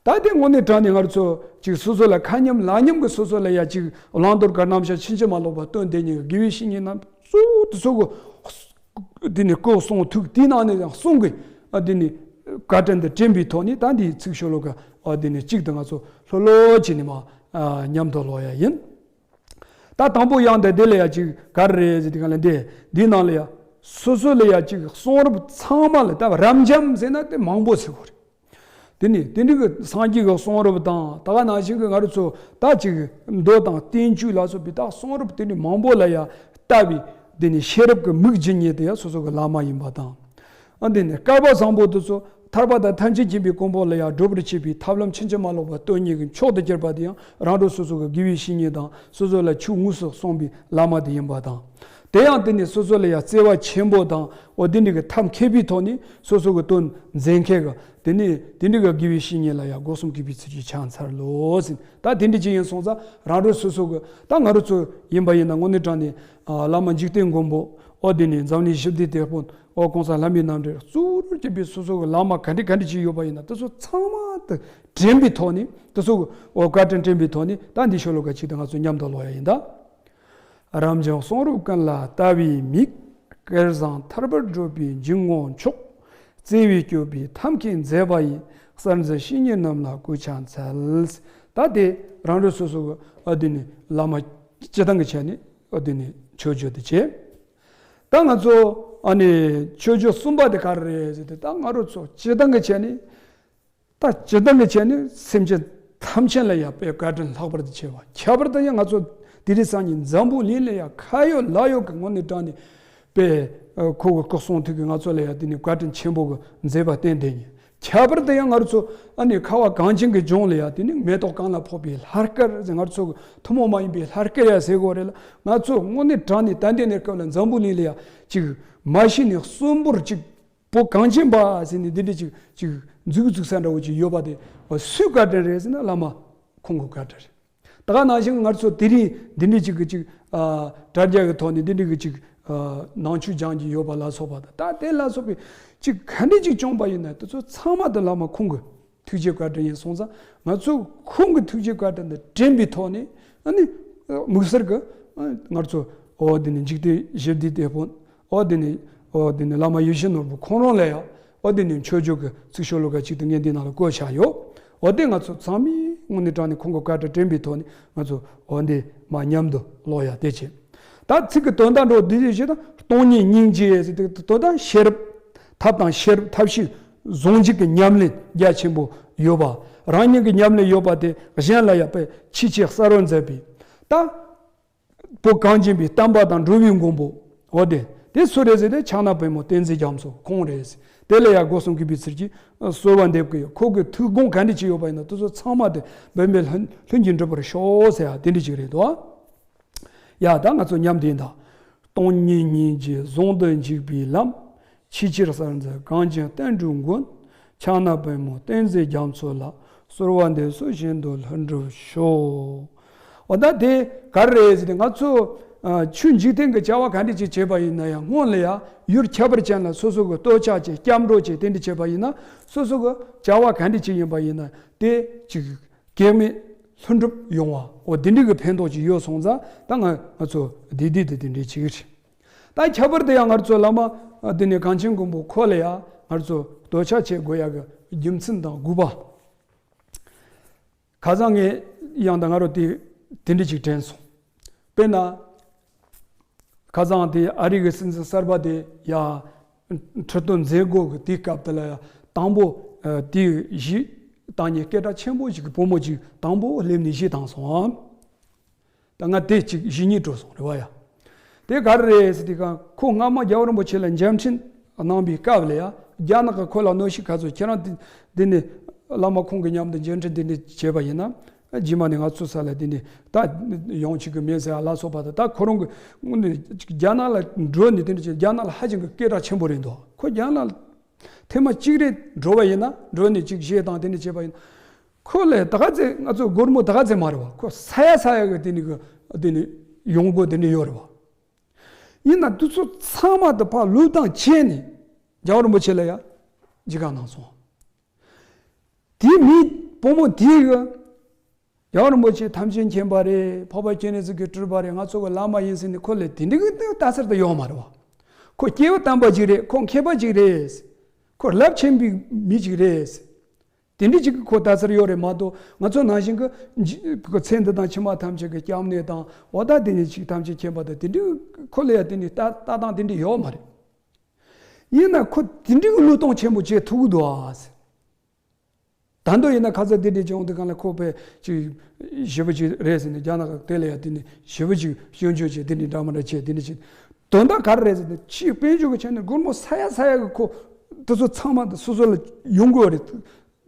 ད་དེ་དངོས་གནས་དྲང་གནས་ང་རང་ཚོ་ཅིག་སོ་སོ་ལ་མཁའ་མཉམ་ལག་མཉམ་གྱི་སོ་སོ་ལ་ཡ་ཅིག་བླང་དོར་གྱི་རྣམ་གཞག་ཕྱིན་ཅི་མ་ལོག་པ་སྟོན་བསྡད་མཁན་གྱི་དགེ་བའི་བཤེས་གཉེན་རྣམས་གཙོ་བོ་དེ་ཚོ་གི་དེ་ནས་སྐུ་གསུང་ཐུགས་དེའི་ནང་ནས་ཡང་གསུང་གི་ཨ་དེ་ནས་བཀའ་དྲིན་དེ་དྲན་པའི་ཐོག་ནས་ད་འདིའི་ཚིག་ཤོ་ལོ་ཀ་ཨ་དེ་ནས་གཅིག་ཏུ་ང་ཚོ་ལྷོད་ལྷོད་བྱས་ནས་མ་ཨ་མཉམ་དུ་ཀློག་ཡ་ཡིན། ད་དང་པོ་ཡང་དེ་དེ་ལ་ཡ་ཅིག་ག་རེ་རེད་ཟེར་དེ་ག་ལ་འདི་འདིའི་ནང་ལ་ཡ་སོ་སོ་ལ་ཡ་ཅིག་གསུང་རབ་ཚང་མ་ལ་ད་རབ་འབྱམས་ཟེར་ན་དེ་མང་པོ་ཟེར་དགོས་རེད། དེ་ནི་དེ་འདྲ་གི་སངས་རྒྱས་ཀྱི་གསུང་རབ་དང་ད་ག་ནང་བཞིན་གྱི་ང་རང་ཚོ་ད་ཅིག་མདོ་དང་བསྟན་བཅོས་ལ་སོགས་པའི་ད་གསུང་རབ་དེ་འདྲ་མང་པོ་ལ་ཡ་ལྟ་བའི་དེ་ནི་ཤེས་རབ་ཀྱི་མིག་བརྒྱུད་ནས་དེ་ཡ་སོ་སོ་གི་བླ་མ་ཡིན་པ་དང་། ཨ་དེ་ནི་བསྐལ་པ་བཟང་པོ་དེ་ཚོ་ ཐར་པ་དང་ཐམས་ཅད་མཁྱེན་པའི་གོ་འཕང་ལ་ཡང་བགྲོད་པར་བྱེད་པའི་ཐབས་ལམ་ཕྱིན་ཅི་མ་ལོག་པ་སྟོང་ཉིད་ཀྱི་མཆོག་ཏུ་གྱུར་པ་དེ་ཡང་རང་གྲོལ་སོ་སོ་གི་དགེ་བའི་བཤེས་གཉེན་དང་སོ་སོ་ལ་ཆོས་དངོས་སུ་གསུངས་པའི་བླ་མ་དེ་ཡིན་པ་དང་། དེ་ཡང་དེ་ནི་སོ་སོ་ལ་ཡང་བརྩེ་བ་ཆེན་པོ་དང་འོ་དེ་འདྲ་གི་ཐབས་མཁས་པའི་ཐོག་ནས་སོ་སོ་གི་དོན་མཛད་མཁན་གྱི་དེ་ནི་དེ་འདྲ་གི་དགེ་བའི་བཤེས་གཉེན་ལ་ཡང་སྒོ་གསུམ་གུས་པའི་ཚུལ་གྱིས་ཕྱག་འཚལ་ལོ་ཟེར། ད་དེ་འདྲ་ཅིག་ཡིན་སོང་ཙང་རང་གྲོལ་སོ་སོ་གི་ད་ང་རང་ཚོ་ཡིན་པ་ཡིན་ན་དངོས་གནས་དྲང་ནས་བླ་མ་འཇིག་རྟེན་མགོན་པོ་འོ་དེ་ནི་འཛམ་གླིང་ཞི་བདེའི་དེད་དཔོན། འོ་གོང་ས་ལྷ་མིའི་རྣམ་འདྲེན་གཙོ་བོར་གྱུར་པའི་སོ་སོ་གི་བླ་མ་ག་འདྲ་ག་འདྲ་ཅིག་ཡོད་པ་ཡིན་ན་དེ་ཚོ་ཚང་མ་དུ་དྲན་པའི་ཐོག་ནས་དེ་ཚོ་གི་འོ་བཀའ་དྲིན་དྲན་པའི་ཐོག་ནས་ད་འདི་ཤོ་ལོ་ཀ་གཅིག་དེ་ང་ཚོ་མཉམ་དུ་ཀློག་ཡ་ཡིན་ད། རབ་འབྱམས་གསུང་རབ་ཀུན་ལ་ལྟ་བའི་མིག་སྐལ་བཟང་ཐར་པར་བགྲོད་པའི་འཇུག་ངོགས་མཆོག་བརྩེ་བས་སྐྱོབ་པའི་ཐབས་མཁས་མཛད་པ་ཡི། གསར་འཛིན་བཤེས་གཉེན་རྣམས་ལ་གུས་ཕྱག་འཚལ། ད་དེ་རང་གྲོལ་སོ་སོ་གི་ཨ་དེ་ནི་བླ་མ་སྤྱི་བཏང་གི་ཆ་ནས་ཨ་དེ་ནི་མཆོད་བརྗོད་དེ་བྱས། ད་ང་ཚོ་ཨ་ནི་མཆོད་བརྗོད་གསུམ་པ་དེ་ག་རེ་རེད་ཟེར་ཏེ་ད་ང་རང་ཚོ་སྤྱི་བཏང་གི་ཆ་ནས་ད་སྤྱི་བཏང་གི་ཆ་ནས་སེམས་ཅན་ཐམས་ཅད་ལ་ཡང་དཔེ་བཀའ་དྲིན་ལྷག་པར་དུ་ཆེ་བ། ཁྱད་པར་དུ་ཡང་ང་ཚོ་དེ་རིང་སང་ཉིན་འཛམ་བུ་གླིང་ལ་ཡང་ཁ་ཡོད་ལག་ཡོད་ཀྱི་ངོ་ནས་དྲངས་ནས་དཔེ་ཁོ་གི་སྐུ་གསུང་ཐུགས་ཀྱིས་ང་ཚོ་ལ་ཡང་དེ་ནི་བཀའ་དྲིན་ཆེན་པོ་གི་མཛད་པ་བསྟན་དེ་ཉིད། ཁྱད་པར་དུ་ཡང་ང་རང་ཚོ་ཨ་ནི་ཁ་བ་གངས་ཅན་གྱི་ལྗོངས་ལ་ཡང་དེ་ནི་མེ་ཏོག་གང་ལ་ཕོག་པའི་ལྷ་སྐལ་ཟེར། ང་རང་ཚོ་གི་ཐུན་མོང་མ་ཡིན་པའི་ལྷ་སྐལ་ཡང་ཟེར་དགོས་རེད་ལ། ང་ཚོ་དངོས་གནས་དྲང་ནས་ད་ལྟའི་གནས་སྐབས་ལ་འཛམ་བུ་གླིང་ལ་ཡང་ཅིག་མ་གཞི་ནས་གསོན་པོར་ཅིག་བོད་གངས་ཅན་པ་ཟེར་ནས་འདི་འདྲ་ཅིག་ཅིག་འཛུགས་འཛུགས་ས་འདྲ་བོ་ཅིག་ཡོད་པ་དེ་སུའི་བཀའ་དྲིན་རེད་ཟེར་ན་བླ་མ་ཁོང་གི་བཀའ་དྲིན་རེད། ད་ག་ནང་བཞིན་ང་ཚོ་དེ་རིང་འདི་འདྲ་ཅིག་གི་ཅིག་ཨ་དྲ་རྒྱ་གི་ཐོག་ནས་འདི་འདྲ་གི་ཅིག་ཨ་ནང་ཆོས་སྦྱང་གི་ཡོད་པ་ལ་སོགས་པ་དང་ད་དེ་ལ་སོགས་པའི་ཅིག་ག་འདྲ་ཅིག་བྱུང་པ་ཡིན་ན་དེ་ཚོ་ཚང་མ་དེ་བླ་མ་ཁོང་གི་ཐུགས་རྗེ་བཀའ་དྲིན་ཡིན་སོང་ཙང་ང་ཚོ་ཁོང་གི་ཐུགས་རྗེ་བཀའ་དྲིན་དང་འབྲེལ་བའི་ཐོག་ནས་ཨ་ནི་དམིགས་བསལ་གྱི་ང་ཚོ་འོ་དེ་ནི་འཇིག་རྟེན་ཞི་བདེའི་དེད་དཔོན་འོ་དེ་ནི་འོ་དེ་ནི་བླ་མ་ཡིད་བཞིན་ནོར་བུ་ཁོང་རང་ལ་ཡང་འོ་དེ་ནི་མཆོད་བརྗོད་ཀྱི་ཚིག་ཤོ་ལོ་ཀ་གཅིག་དེ་ངས་འདི་ནང་ལ་བཀོད་བཞག་ཡོད། འོ་དེ་ང་ཚོ་ཚང་མས་དངོས་གནས་དྲང་ནས་ཁོང་གི་བཀའ་དྲིན་དྲན་པའི་ཐོག་ནས་ང་ཚོ་འོ་འདི་མ་མཉམ་དུ་ཀློག་ཡ་དེ་བྱེད། ད་ཚིག་གི་དོན་དག་འགྲོ་འདི་ཞིག་བྱེད་ན་སྟོང་ཉིད་སྙིང་རྗེ་ཟེར་ཏེ་དོན་དག་ཤེས་རབ་ཐབས་དང་ཤེས་རབ་ཐབས་ཤེས་ཟུང་འཇུག་གི་ཉམས་ལེན་རྒྱ་ཆེན་པོ་ཡོད་པ། རང་ཉིད་ཀྱི་ཉམས་ལེན་ཡོད་པ་དེ་གཞན་ལ་ཡང་དཔེ་ཆེས་ཆེས་གསལ་བར་མཛད་པའི་ད་བོད་གངས་ཅན་པའི་བསྟན་པ་དང་འགྲོ་བའི་མགོན་པོ་འོ་དེ་དེ་སུ་རེད་ཟེར་ཏེ་ཕྱག་ན་པདྨོ་བསྟན་འཛིན་རྒྱ་མཚོ་ཁོང་རེད། དེ་ལ་ཡང་སྒོ་གསུམ་གུས་པའི་ཚུལ་གྱིས་གསོལ་བ་འདེབས་ཀྱི་ཡོད། ཁོ་གི་ཐུགས་དགོངས་ག་འདྲ་ཅིག་ཡོད་པ་ཡིན་ན་དེ་ཚོ་ཚང་མ་དེ་འབད་མེད་ལྷུན་ལྷུན་གྱིས་འགྲུབ་པར་ཤོག་ཟེར་ཡ་དེ་འདྲ་ཅིག་རེད་དོ། ཡ་ད་ང་ཚོ་མཉམ་དུ་ཡིན་ད། སྟོང་ཉིད་སྙིང་རྗེ་ཟུང་དུ་འཇུག་པའི་ལམ། ཆེས་ཆེར་གསལ་མཛད་གངས་ཅན་བསྟན་འགྲོའི་མགོན། ཕྱག་ན་པདྨོ་བསྟན་འཛིན་རྒྱ་མཚོ་ལ། གསོལ་བ་འདེབས་སོ་ཤིན་ཏུ་ལྷུན་གྲུབ་ཤོག་འོ་ད་དེ་ག་རེ་རེད་ཟེར་ཏེ་ང་ཚོ་ཨ་ཆོས་འཇིག་རྟེན་གྱི་བྱ་བ་ག་འདྲ་ཅིག་བྱེད་པ་ཡིན་ན་ཡང་སྔོན་ལ་ཡང་ཡུལ་ཁྱད་པར་ཅན་ལ་སོ་སོ་གི་གཏོལ་ཕྱག་བྱེད་སྐྱབས་འགྲོ་བྱེད་དེ་འདྲ་བྱེད་པ་ཡིན་ན་སོ་སོ་གི་བྱ་བ་ག་འདྲ་ཅིག་ཡིན་པ་ཡིན་ན་དེ་ཅིག་གེགས་མེད་ལྷུན་གྲུབ་ཡོང་བ་འོ་དེ་འདྲ་གི་ཕན་ཐོགས་ཅིག་ཡོད་སོང་ཙང་ད་ང་ང་ཚོ་བདེ་བདེ་དེ་དེ་འདྲ་བྱེད་ཀྱི་རེད། ད་ཁྱད་པར་དུ་ཡང་ང་ཚོ་བླ་མ་ཨ་དེ་ནས་གངས་ཅན་མགོན་པོ་ཁོ་ལ་ཡང་ང་ཚོ་གཏོལ་ཕྱག་བྱེད་དགོས་ཡག་གི་རྒྱུ་མཚན་དང་དགོས་པ། ཁ་སང་ངས་ཡང་ད་ང་རོ་དེ་དེ་འདྲ་ཅིག་དྲན་སོང་། དཔེར་ན། ཁ་སང་དེ་ཨ་རི་གི་སྲིད་འཛིན་གསར་པ་དེ་ཡ་ཁྲི་སྟོན་མཛད་སྒོ་གི་དེའི་སྐབས་དེ་ལ་ཡ་དང་པོ་ཨ་དེའི་གཞིས་བཏང་ནས་སྐད་གྲགས་ཆེན་པོ་ཞིག་གི་བུ་མོ་ཅིག་དང་པོ་སླེབས་ནས་གཞིས་བཏང་སོང་། ད་ང་དེ་ཅིག་གཞིས་ཉིན་འགྲོ་སོང་རེད་བ་ཡ། དེ་ག་རེ་རེད་ཟེར་དུས་ཁོ་སྔ་མ་རྒྱལ་བ་རིན་པོ་ཆེ་ལ་མཇལ་འཕྲད་གནང་པའི་སྐབས་ལ་ཡ་རྒྱ་ནག་གི་ཁོ་ལ་གནོན་ཤུགས་ག་ཚོད་ཁྱེད་རང་འདི་འདི་ནས་བླ་མ་ཁོང་གི་མཉམ་དུ་མཇལ་འཕྲད་འདི་འདྲ་བྱས་པ་ཡིན་ན་རྗེས་མ་ནས་ང་ཚོ་ས་ལ་འདི་འདྲ་ད་ཡོང་ཆོག་གི་མེད་ཟེར་ཡ་ལ་སོགས་པ་དང་ད་ཁོ་རང་གི་དངོས་གནས་རྒྱ་ནག་ལ་འགྲོ་ནས་འདི་འདྲ་བྱས་རྒྱ་ནག་ལ་ཧ་ཅང་གི་སྐད་གྲགས་ཆེན་པོ་རེད་འདུག་ཁོ་རྒྱ་ནག་ལ་ཐེངས་མ་གཅིག་རེ་འགྲོ་བ་ཡིན་ན་འགྲོ་ནས་གཅིག་བཤད་དང་དེ་འདྲ་བྱས་པ་ཡིན་ན་ཁོ་ལས་ད་ག་ཚད་ང་ཚོ་སྒོར་མོ་ད་ག་ཚད་མ་རེད་བ། ཁོ་ས་ཡ་ས་ཡ་གི་དེ་འདྲ་གི་དེ་འདྲ་ཡོང་སྒོ་དེ་འདྲ་ཡོད་རེད་བ། ཡིན་ན་དེ་ཚོ་ཚང་མ་དེ་ཕར་བློས་བཏང་བྱས་ནས་རྒྱལ་བ་རིན་པོ་ཆེ་ལ་ཡ་མཇལ་ཁ་གནང་སོང་། དེའི་མི་བུ་མོ་དེ་གི་རྒྱལ་བ་རིན་པོ་ཆེ་ཐམས་ཅད་མཁྱེན་པ་རེད། འཕགས་པ་སྤྱན་རས་གཟིགས་ཀྱི་སྤྲུལ་པ་རེད། ང་ཚོ་གི་བླ་མ་ཡིན་ཟེར་ནས་ཁོ་ལ་དེ་འདྲ་གི་ལྟ་ཚུལ་དེ་ཡོད་མ་རེད་བ། ཁོ་སྐྱེས་བུ་དམ་པ་ཅིག་རེད། ཁོ་མཁས་པ་ཅིག་རེད། ཁོ་རླབས་ཆེན་པོའི་མི་ཅིག་རེད། དེ་འདྲ་ཅིག་གི་ཁོ་ལྟ་ཚུལ་ཡོད་རེད་མ་གཏོགས་ང་ཚོ་ནང་བཞིན་གི་ཇི་ཁོ་ཚེ་འདི་དང་ཕྱི་མ་ཐམས་ཅད་ཀྱི་སྐྱབས་གནས་དང་འོ་ད་དེ་ནས་ཅིག་ཐམས་ཅད་མཁྱེན་པ་དང་དེ་འདྲ་ཁོ་ལ་ཡ་དེ་ནས་ལྟ་ལྟ་སྟངས་དེ་འདྲ་ཡོད་མ་རེད། ཡིན་ན་ཁོ་དེ་འདྲ་གི་བློས་གཏོང་ཆེན་པོ་བྱེད་ཐུབ་ཀྱི་འདུག་ཨ་ཟེར། ད་དུང་ཡིན་ན་ཁ་ཚ་དེ་འདྲ་བྱུང་དུས་གང་ལ་ཁོ་དཔེ་ཅིག་ཞེ་པོ་ཅིག་རེད་ཟེར་ནས་རྒྱ་ནག་གི་དེ་ལ་ཡ་དེ་ནས་ཞེ་པོ་ཅིག་སྐྱོན་བརྗོད་བྱས་དེ་འདྲ་འདྲ་མ་འདྲ་བྱས་དེ་འདྲ་བྱས་དོན་དག་ག་རེ་རེད་ཟེར་ན་ཕྱིའི་དཔལ་འབྱོར་གྱི་ཆ་ནས་སྒོར་མོ་ས་ཡ་ས་ཡ་གི་ཁོ་ དེ་ཚོ་ཚང་མ་དེ་སོ་སོ་ལ་ཡོང་དགོས་རེད།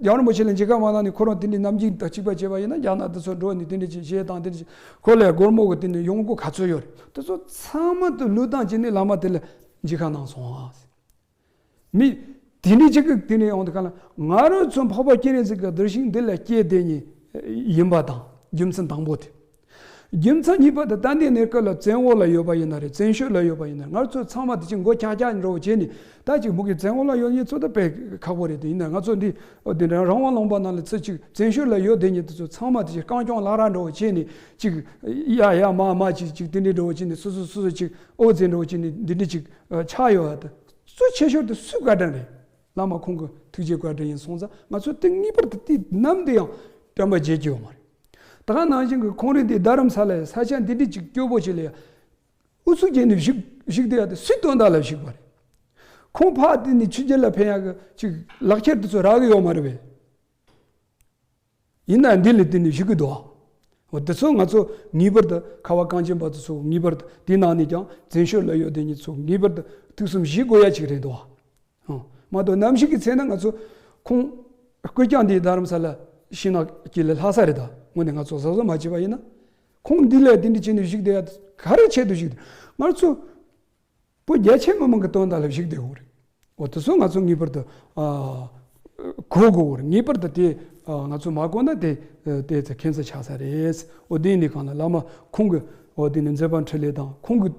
རྒྱལ་བ་རིན་པོ་ཆེ་ལ་མཇལ་ཁ་མ་གནང་ནས་ཁོ་རང་དེ་འདྲའི་ནམ་རྒྱུན་དང་གཅིག་པ་བྱས་པ་ཡིན་ན། རྒྱ་ནག་དེ་ཚོ་འགྲོ་ནས་དེ་འདྲ་ཅིག་བྱས་དང་། དེ་འདྲ་ཅིག་ཁོ་ལ་སྒོར་མོ་གི་དེ་འདྲ་ཡོང་སྒོ་ག་ཚོད་ཡོད་རེད། དེ་ཚོ་ཚང་མ་དེ་བློས་བཏང་བྱས་ནས་བླ་མ་དེ་ལ་མཇལ་ཁ་གནང་སོང་ཨ། མི་དེ་འདྲའི་ཅིག་གི་དེ་འདྲའི་ཡོང་དུས་ག་ལ། ང་རང་ཚོ་འཕགས་པ་སྤྱན་རས་གཟིགས་ཀྱི་གདུལ་ཞིང་འདི་ལ་སྐྱེས་བསྡད་མཁན་ཡིན་པ་དང་། རྒྱུ་མཚན་དང་པོ་དེ། རྒྱུ་མཚན་གཉིས་པ་དེ། ད་ལྟའི་གནས་སྐབས་ལ་བཙན་འོག་ལ་ཡོད་པ་ཡིན་ན་རེད། བཙན་བྱོལ་ལ་ཡོད་པ་ཡིན་ན་རེད། ང་ཚོ་ཚང་མ་དེ་ཅིག་མགོ་ཀྱག་ཀྱག་འདྲ་བོ་བྱས་ནས། ད་ཅིག་མུ་གེ་བཙན་འོག་ལ་ཡོད་མཁན་ཚོ་ད་དཔེ་ཁག་པོ་རེད། དེ་ཡིན་ན་ང་ཚོ་འདི་འདི་འདྲ་རང་དབང་ལུང་པ་ནང་ལ་ཚུར་ཅིག་བཙན་བྱོལ་ལ་ཡོད་བསྡད་མཁན་དེ་ཚོ་ཚང་མ་དེ་ཅིག་རྐང་རྐྱང་ལག་ར་འདྲ་བོ་བྱས་ནས། ཅིག་ཡ་ཡ་མ་མ་ཅིག་ཅིག་དེ་འདྲའི་འདྲ་བོ་བྱས་ནས། སོ་སོ་སོ་སོ་ཅིག་ཨོ་ཙེ་འདྲ་བོ་བྱས་ནས་འདི་འདྲ་ཅིག་ཆགས་ཡོད་པ་དེ། གཙོ་ཆེ་ཤོས་དེ་སུའི་བཀའ་དྲིན་རེད། བླ་མ་ཁོང་གི་ཐུགས་རྗེ་བཀའ་དྲིན་ཡིན་སོང་ཙང་། ང་ཚོ་དེ་ངེས་པར་དུ་དེ་ནམ་དུ་ཡང་དྲན་པ་བརྗེད་རྒྱུ་ཡོད་མ་རེད། ད་ག་ནང་བཞིན་གྱི་ཁོང་རང་དེ་རྡ་རམ་ས་ལའི་ས་ཆ་འདི་འདྲ་ཅིག་སྐྱོ་པོ་ཅིག་ལ་ཡ་ཨུ་ཚུགས་བྱས་ནས་བཞུགས་བཞུགས་བསྡད་ཡ་དེ་སུའི་དོན་དག་ལ་བཞུགས་པ་རེད། ཁོང་ཕར་དེ་ནས་ཕྱི་རྒྱལ་ལ་ཕན་ཡ་གི་ཅིག་ལག་ཁྱེར་དེ་ཚོ་རག་གི་ཡོད་མ་རེད་པས། ཡིན་ན་འདི་ལ་བརྟེན་ནས་བཞུགས་ཀྱི་འདུག་ཨ། འོ་དེ་ཚོ་ང་ཚོ་ངེས་པར་དུ། ཁ་བ་གངས་ཅན་པ་དེ་ཚོ་ངེས་པར་དུ། དེ་ནང་ནས་ཀྱང་བཙན་བྱོལ་ལ་ཡོད་དེ་ཉིད་ཚོ་ངེས་པར་དུ་ཐུགས་བསམ་བཞེས་དགོས་ཡ་ཅིག་རེད་འདུག་ཨ། འོ་མ་གཏོགས་ནམ་ཞིག་གི་ཚེ་ན་ང་ཚོ་ཁོང་སྐུ་རྐྱང་འདི་རྡ་རམ་ས་ལ་ཤིང་ནགས་དཀྱིལ་ལ་ལྷག་ས་རེད། ད་དངོས་གནས་ང་ཚོ་གཟབ་གཟབ་མ་བྱས་པ་ཡིན་ན། ཁོང་འདི་ལ་དེ་འདྲ་བྱས་ནས་བཞུགས་བསྡད་ཡ་ག་རེ་ཆེད་དུ་བཞུགས་ང་ཚོ་བོད་རྒྱ་ཆེ་མི་མང་གི་དོན་དག་ལ་བཞུགས་བསྡད་ཡོད་རེད། འོ་དེ་ཚོ་ང་ཚོ་ངེས་པར་དུ་ཨ་གོ་དགོས་རེད། ངེས་པར་དུ་དེ་ཨ་ང་ཚོ་མ་གོ་ན་དེ་ཨ་དེ་ཚོ་ཁྱད་མཚར་ཆགས་ས་རེད། འོ་དེ་ནི་གང་ལ་བླ་མ་ཁོང་གི། འོ་དེ་ནི་མཛད་པ་འཕྲིན་ལས་དང་། ཁོང་གི་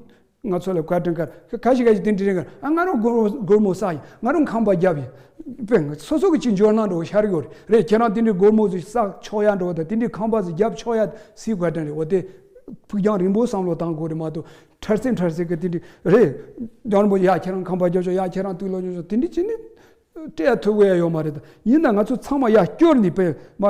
ང་ཚོ་ལ་བཀའ་དྲིན་དཀར་ཁ་ཞིག་ཁ་ཞིག་དེ་འདྲ་རེད། ང་རང་སྒོར་སྒོར་མོ་བསགས་ཡིན། ང་རང་ཁང་པ་བརྒྱབ་ཡིན། དཔེ་སོ་སོ་གི་ཅིག་འབྱོར་སྣང་འདྲ་བོ་ཤར་ཡོད་རེད། ཁྱེད་རང་དེ་འདྲའི་སྒོར་མོ་ཟིག་བསགས་ཆོག་ཡ་འདྲ་བོ་དང་། དེ་འདྲའི་ཁང་པ་ཟིག་བརྒྱབ་ཆོག་ཡ་སུའི་བཀའ་དྲིན་རེད། འོ་དེ་ཕུགས་རྒྱང་རིང་པོ་བསམ་བློ་བཏང་དགོས་རེད་མ་གཏོགས། འཕྲལ་སེམས་འཕྲལ་སེམས་ཀྱི་དེ་འདྲ་རེད། རྒྱང་རིང་པོ་ཡ་ཁྱེད་རང་ཁང་པ་རྒྱབ་ཆོག་ཡ་ཁྱེད་རང་དུག་ལོག་རྒྱབ་ཆོག་དེ་འདྲ་བྱས་ནས་སྤྲད་ཐུབ་ཀྱི་ཡ་ཡོད་མ་རེད། ད་ཡིན་ན་ང་ཚོ་ཚང་མ་ཡ་སྐྱོར་ནས་པས་མ་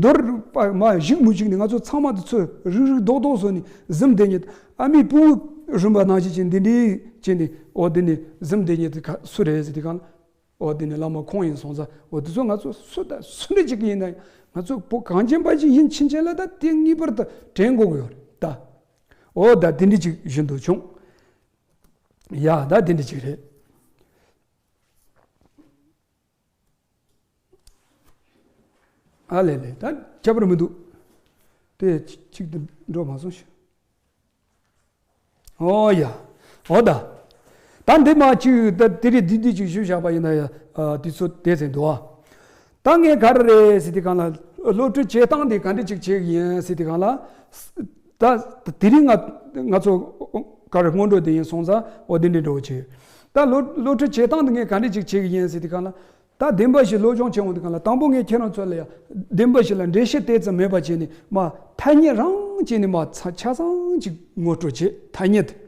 འདོར་པ་མ་བཞུགས་མི་བཞུགས་ནས། ང་ཚོ་ཚང་མ་དེ་ཚོ་རུག་རུག་རྡོག་རྡོག་བཟོས་ནས་གཟིམ་བསྡད་མཁན། ཨ་མའི་སྤུ་གུ་རུམ་པ་ནང་བཞིན་བྱས་འདི་འདྲའི་བྱས་ནས། འོ་དེ་ནས་གཟིམ་བསྡད་མཁན་དེ་ག་སུ་རེད་ཟེར་དུས་གང་ལ། འོ་དེ་ནི་བླ་མ་ཁོང་ཡིན་སོང་ཙང་། འོ་དེ་ཚོ་ང་ཚོ་སུ་དང་སུ་འདྲ་ཅིག་ཡིན་ན་ཡང་། ང་ཚོ་བོད་གངས་ཅན་པ་ཅིག་ཡིན་ཕྱིན་ཆད་ལ་ད་དེ་ངེས་པར་དུ་དྲན་དགོས་ཀྱི་ཡོད་རེད་ད། འོ་ད་དེ་འདྲ་ཅིག་བཞིན་དུ་བྱུང་། ཡ་ད་དེ་འདྲ་ཅིག་རེད། ཨ་ལེ་ལེ། ད་ཁྱད་པར་མི་འདུག་དེ་གཅིག་ཏུ་འགྲོ་མ་སོང་ཞིག་ཨོ་ཡ། ཨོ་ད། ད་འདི་མ་གཅིག་ད་དེ་རིང་འདི་འདི་གཅིག་ཞུས་བཞག་པ་ཡིན་ན་ཡ། ཨ་དེ་ཚོ་དེ་ཟེར་འདུག་ཨ། ད་ངས་ག་རེ་རེད་ཟེར་དུས་གང་ལ། སློབ་ཁྲིད་བྱེད་སྟངས་དེ་ག་འདྲ་ཅིག་བྱེད་ཀྱི་ཡིན་ཟེར་དུས་གང་ལ། ད་དེ་རིང་ང་ང་ཚོ་ག་རེ་སྔོན་འགྲོ་དེ་ཡིན་སོང་ཙང་། འོ་དེ་འདྲ་འགྲོ་བྱེད། ད་སློབ་སློབ་ཁྲིད་བྱེད་སྟངས་དེ་ངས་ག་འདྲ་ཅིག་བྱེད་ཀྱི་ཡིན་ཟེར་དུས་གང་ལ། ད་བདེན་པ་བཞི་སློབ་སྦྱོང་བྱེད་འོང་དུས་གང་ལ། དང་པོ་ངས་ཁྱེད་རང་ཚོ་ལ་ཡ་བདེན་པ་བཞི་ལ་འགྲེལ་བཤད་ཏོག་ཙམ་མེད་པ་བྱས་ནས། མ་ཐ་སྙད་རང་བྱས་ནས་མ་ཚ་ཆ་ཚང་ཅིག་ངོ་སྤྲོད་བྱེད། ཐ་སྙད་དེ།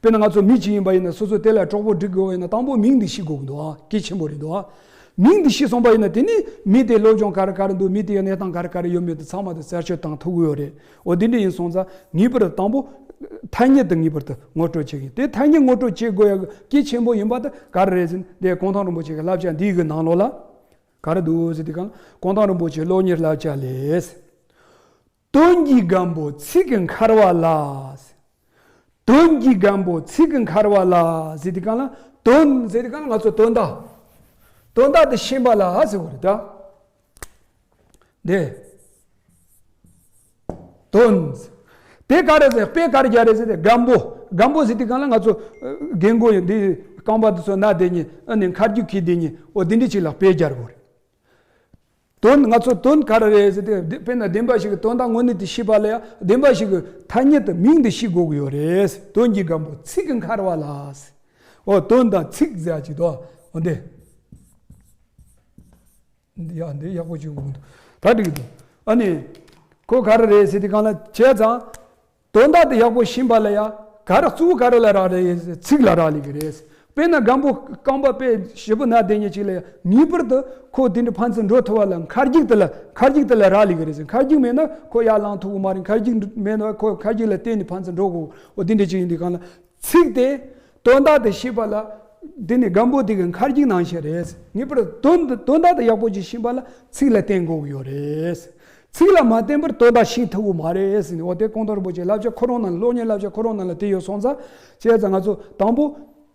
དཔེར་ན་ང་ཚོ་མི་གཅིག་ཡིན་པ་ཡིན་ན། སོ་སོ་དེ་ལ་གྲོགས་པོ་སྒྲིག་དགོས་པ་ཡིན་ན། དང་པོ་མིང་འདི་ཤེས་དགོས་ཀྱི་འདུག་ཨ། གལ་ཆེན་པོ་རེད་འདུག་ཨ། མིང་འདི་ཤེས་སོང་པ་ཡིན་ན། དེ་ནི་མི་དེའི་སློབ་སྦྱོང་ག་རེ་ག་རེ་འདུག་མི་དེའི་གནས་སྟངས་ག་རེ་ག་རེ་ཡོད་མེད་དེ་ཚང་མ་དེ་རྩད་གཅོད་བཏང་ཐུབ་ཀྱི་ཡོད་རེད། འོ་དེ་འདྲ་ཡིན་སོང་ཙང་། ངེས་པར་དུ་དང་པོ་ཐ་སྙད་དེ་ངེས་པར་དུ་ངོ་སྤྲོད་བྱེད་ཀྱི་ཡིན། དེ་ཐ་སྙད་ངོ་སྤྲོད་བྱེད་དགོས་ཡ་གལ་ཆེན་པོ་ཡིན་པ་དེ་ག་རེ་རེད་ཟེར་ན། དེ་གུང་ཐང་རིན་པོ་ཆེ་གི་བསླབ་བྱ་འདིའི་གི་ནང་ལོགས་ལ་ག་རེ་འདུག་ཟེར་དུས་གང་། གུང་ཐང་རིན་པོ་ཆེའི་སློབ་གཉེར་བསླབ་བྱ་ལས། དོན་གྱི་སྒམ་པོ་ཚིག་གིས་འཁར་བ་ལ། དོན་གྱི་སྒམ་པོ་ཚིག་གིས་འཁར་བ་ལ་ཟེར་དུས་གང་ལ། དོན་ཟེར་དུས་གང་ལ་ང་ཚོ་དོན་དག་དོན་དག་དེ་ཤེས་པ་ལ་ཟེར་བ་རེད་ད། འདི། དོན། དེ་ག་རེ་ཟེར། དཔེ་ག་རེ་རྒྱག་རེད་ཟེར་ཏེ། སྒམ་པོ། སྒམ་པོ་ཟེར་དུས་གང་ལ་ང་ཚོ་ཨ་རྒན་རྒོན་ཡོད་འདི་རྐང་པ་དེ་ཚོ་ན་བསྡད་མཁན། ཨ་ནི་འཁར་རྒྱུག་གིས་བསྡད་མཁན། འོ་དེ་འདྲ་ཅིག་ལ་དཔེ་སྦྱར་དགོས་རེད། དོན། ང་ཚོ་དོན་ག་རེ་རེད་ཟེར་ཏེ། དཔེར་ན་བདེན་པ་བཞི་གི་དོན་དག་དངོས་གནས་དེ་ཤེས་པ་ལ་ཡ། བདེན་པ་བཞི་གི་ཐ་སྙད་དེ་མིང་དེ་ཤེས་དགོས་ཀྱི་ཡོད་རེད། དོན་གྱི་སྒམ་པོ་ཚིག་གིས་འཁར་བ་ལ། འོ་དོན་དང་ཚིག་ཟེར་ཅིག་འདུག་འོ་འདི། འདི་ཡ་འདི་ཡག་པོ་ཅིག་འོང་འདུག་ད་འགྲིག་གི་འདུག་ཨ་ནི་ཁོ་ག་རེ་རེད་ཟེར་དུས་གང་ལ་བྱས་ཙང་། དོན་དག་དེ་ཡག་པོ་ཤེས་པ་ལ་ཡ། ག་རེ་གཙོ་བོ་ག་རེ་ལ་རག་ལས་ཡིན་ཟེར། ཚིག་ལ་རག་ལས་ཀྱི་རེད། དཔེར་ན་སྒམ་པོ་རྐང་པ་དཔེ་ཞེ་པོ་ན་བསྡད་མཁན་ཅིག་ལ་ཡ། ངེས་པར་དུ་ཁོ་དེ་འདྲ་ཕན་ཚུན་འགྲོ་ཐུབ་པ་ལ་འཁར་རྒྱུག་དེ་ལ། འཁར་རྒྱུག་དེ་ལ་རག་ལས་ཀྱི་རེད་ཟེར། འཁར་རྒྱུག་མེད་ན་ཁོ་ཡར་ལངས་ཐུབ་ཀྱི་མ་རེད། འཁར་རྒྱུག་མེད་ན་ཁོ་འཁར་རྒྱུག་ལ་བརྟེན་ནས་ཕན་ཚུན་འགྲོ་དགོས། འོ་དེ་འདྲ་ཅིག་ཡིན་དུས་གང་ལ། ཚིག་དེ། དོན་དག་དེ་ཤེས་པ་ལ། དེ་ནི་སྒམ་པོ་དེ་གི་འཁར་རྒྱུག་ནང་བཞིན་རེད། ངེས་པར་དོན་དེ། དོན་དག་དེ་ཡག་པོ་ཅིག་ཤེས་པ་ལ་ཚིག་ལ་བརྟེན་དགོས་ཀྱི་ཡོད་རེད། ཚིག་ལ་མ་བརྟེན་པར་དོན་དག་ཤེས་ཐུབ་ཀྱི་མ་རེད་ཟེར་ནས། འོ་དེ་གུང་ཐང་རིན་པོ་ཆེའི་བསླབ་བྱ་ཁོ་རང་ནང་། སློབ་གཉེར་བསླབ་བྱ་ཁོ་རང་ནང་ལ་དེ་ཡོད་སོང་ཙང་། བྱས་ཙང་ང་ཚོ་དང་པོ།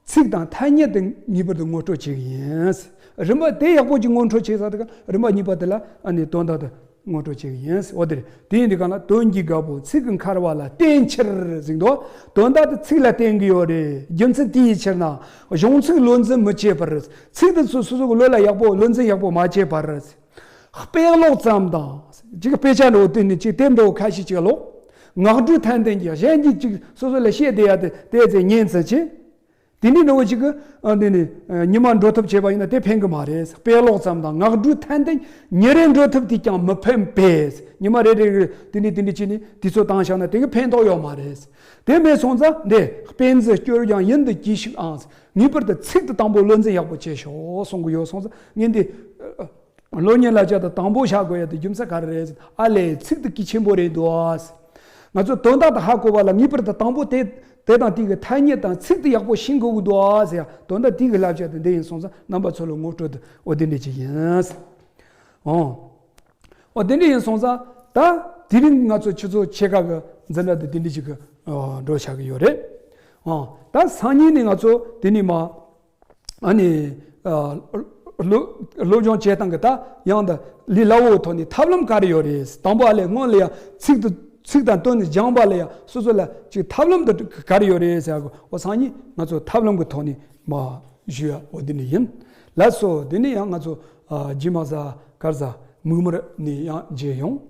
ཚིག་དང་ཐ་སྙད་དེ་ངེས་པར་དུ་ངོ་སྤྲོད་བྱེད་ཀྱི་ཡིན། རིམ་པ་དེ་ཡག་པོ་ཅིག་ངོ་སྤྲོད་བྱེད་ས་དེ་ག་རིམ་པ་གཉིས་པ་དེ་ལ་ཨ་ནི་དོན་དག་དེ་ངོ་སྤྲོད་བྱེད་ཀྱི་ཡིན། འོ་དེ་རེད། དེ་ཡིན་དུས་གང་ལ་དོན་གྱི་བརྒྱད་པོ་ཚིག་གི་འཁར་བ་ལ་བརྟེན་ཕྱིར་ཟེར་འདུག་དོན་དག་དེ་ཚིག་ལ་བརྟེན་གྱི་ཡོད་རེད། རྒྱུ་མཚན་དེའི་ཕྱིར་ན་གཞུང་ཚིག་བློ་འཛིན་མི་བྱེད་པར། ཚིག་དེ་ཚོ་སོ་སོ་གི་བློ་ལ་ཡག་པོ་བློ་འཛིན་ཡག་པོ་མ་བྱས་པར། དཔེ་ཀློག་ཙམ་དང་། ཅིག་དཔེ་ཆ་འདྲ་བོ་བཏོན་ནས་ཅིག་དེབ་འདྲ་བོ་ཁ་ཤས་ཅིག་ཀློག་ངག་སྒྲོས་ཐན་ལྡན་གྱི་གཞན་གྱིས་ཅིག་སོ་སོ་ལ་བཤད་བསྡད་ཡ་དེ་དེ་ཚེ་ཉན་ཙམ་བྱེད། དེ་འདྲའི་འདྲ་བོ་ཅིག་གི་ཨ་འདི་ནི་ཨ་ཉི་མ་འགྲོ་ཐབས་བྱས་པ་ཡིན་ན་དེ་ཕན་གི་མ་རེད། དཔེ་ཀློག་ཙམ་དང་ངག་སྒྲོས་ཐན་ལྡན་ཉིན་རེ་འགྲོ་ཐབས་དེས་ཀྱང་མི་ཕན་པས། ཉི་མ་རེ་རེ་རེ་དེ་འདྲའི་དེ་འདྲའི་བྱས་ནས་དུས་ཚོད་བཏང་བཞག་ན་དེ་གི་ཕན་ཐོགས་ཡོད་མ་རེད། དེ་མེད་སོང་ཙང་འདི་དཔེ་མཛོད་སྐྱོར་ཀྱང་ཡུན་དུ་གྱིས་ཤིག་ཨང་། ངེས་པར་དུ་ཚིག་དེ་དང་པོ་བློ་འཛིན་ཡག་པོ་བྱེད་ཤོག་གསུང་གི་ཡོད་སོང་ཙང་ངས་འདི། བློ་ཉེ་ལ་ཅག་ཏུ་དང་པོ་བཞག་དགོས་ཡ་དེ་རྒྱུ་མཚན་ག་རེ་རེད་ཟེར། ཨ་ལས་ཚིག་དེ་གལ་ཆེན་པོ་རེད་འདུག་ང་ཚོ་དོན་དག་དེ་ཧ་གོ་བ་ལ་ངེས་པར་དུ་དང་པོ་དེ་དེ་དང་དེ་གི་ཐ་སྙད་དང་ཚིག་དེ་ཡག་པོ་ཤེས་དགོས་ཀྱི་འདུག་ཟེར་ཡ་དོན་དག་དེ་གི་བསླབ་བྱ་དེ་འདི་ཡིན་སོང་ཙང་རྣམ་པ་ཚོ་ལ་ངོ་སྤྲོད་དེ་འོ་དེ་འདྲ་ཅིག་ཡིན། ཨོ། ཨོ་དེ་འདྲ་ཡིན་སོང་ཙང་ད་དེ་རིང་ང་ཚོ་ཆུ་ཚོད་ཕྱེད་ཀ་གི་འཛིན་གྲྭ་དེ་དེ་འདྲ་ཅིག་གི་འགྲོ་བཞག་གི་ཡོད་རེད། ཨོ་ད་སང་ཉིན་ནས་ང་ཚོ་དེ་ནས་མ། ཨ་ནི། ཨ། སློབ་སློབ་སྦྱོང་བྱེད་སྟངས་ཀྱི་ད་ཡང་ད་ལས་སླ་བོའི་ཐོག་ནས་ཐབས་ལམ་ག་རེ་ཡོད་རེད། དང་པོ་ཨ་ལས་སྔོན་ལ་ཡང་ཚིག་ཏུ་ཚིག་དང་དོན་ནི་སྦྱངས་པ་ལ་ཡང་སོ་སོ་ལ་ཅིག་ཐབས་ལམ་དུ་ག་རེ་ཡོད་རེད་ཟེར་གོ་འོ་སང་ཉིན་ང་ཚོ་ཐབས་ལམ་གྱི་ཐོག་ནས་མ་ཞུ་ཡ་འོ་འདི་ནི་ཡིན། ལགས་སོ་འདི་ནི་ཡང་ང་ཚོ་ཨ་རྗེས་མ་ས་གར་ས་མིག་དམར་ནས་ཡང་མཇལ་ཡོང་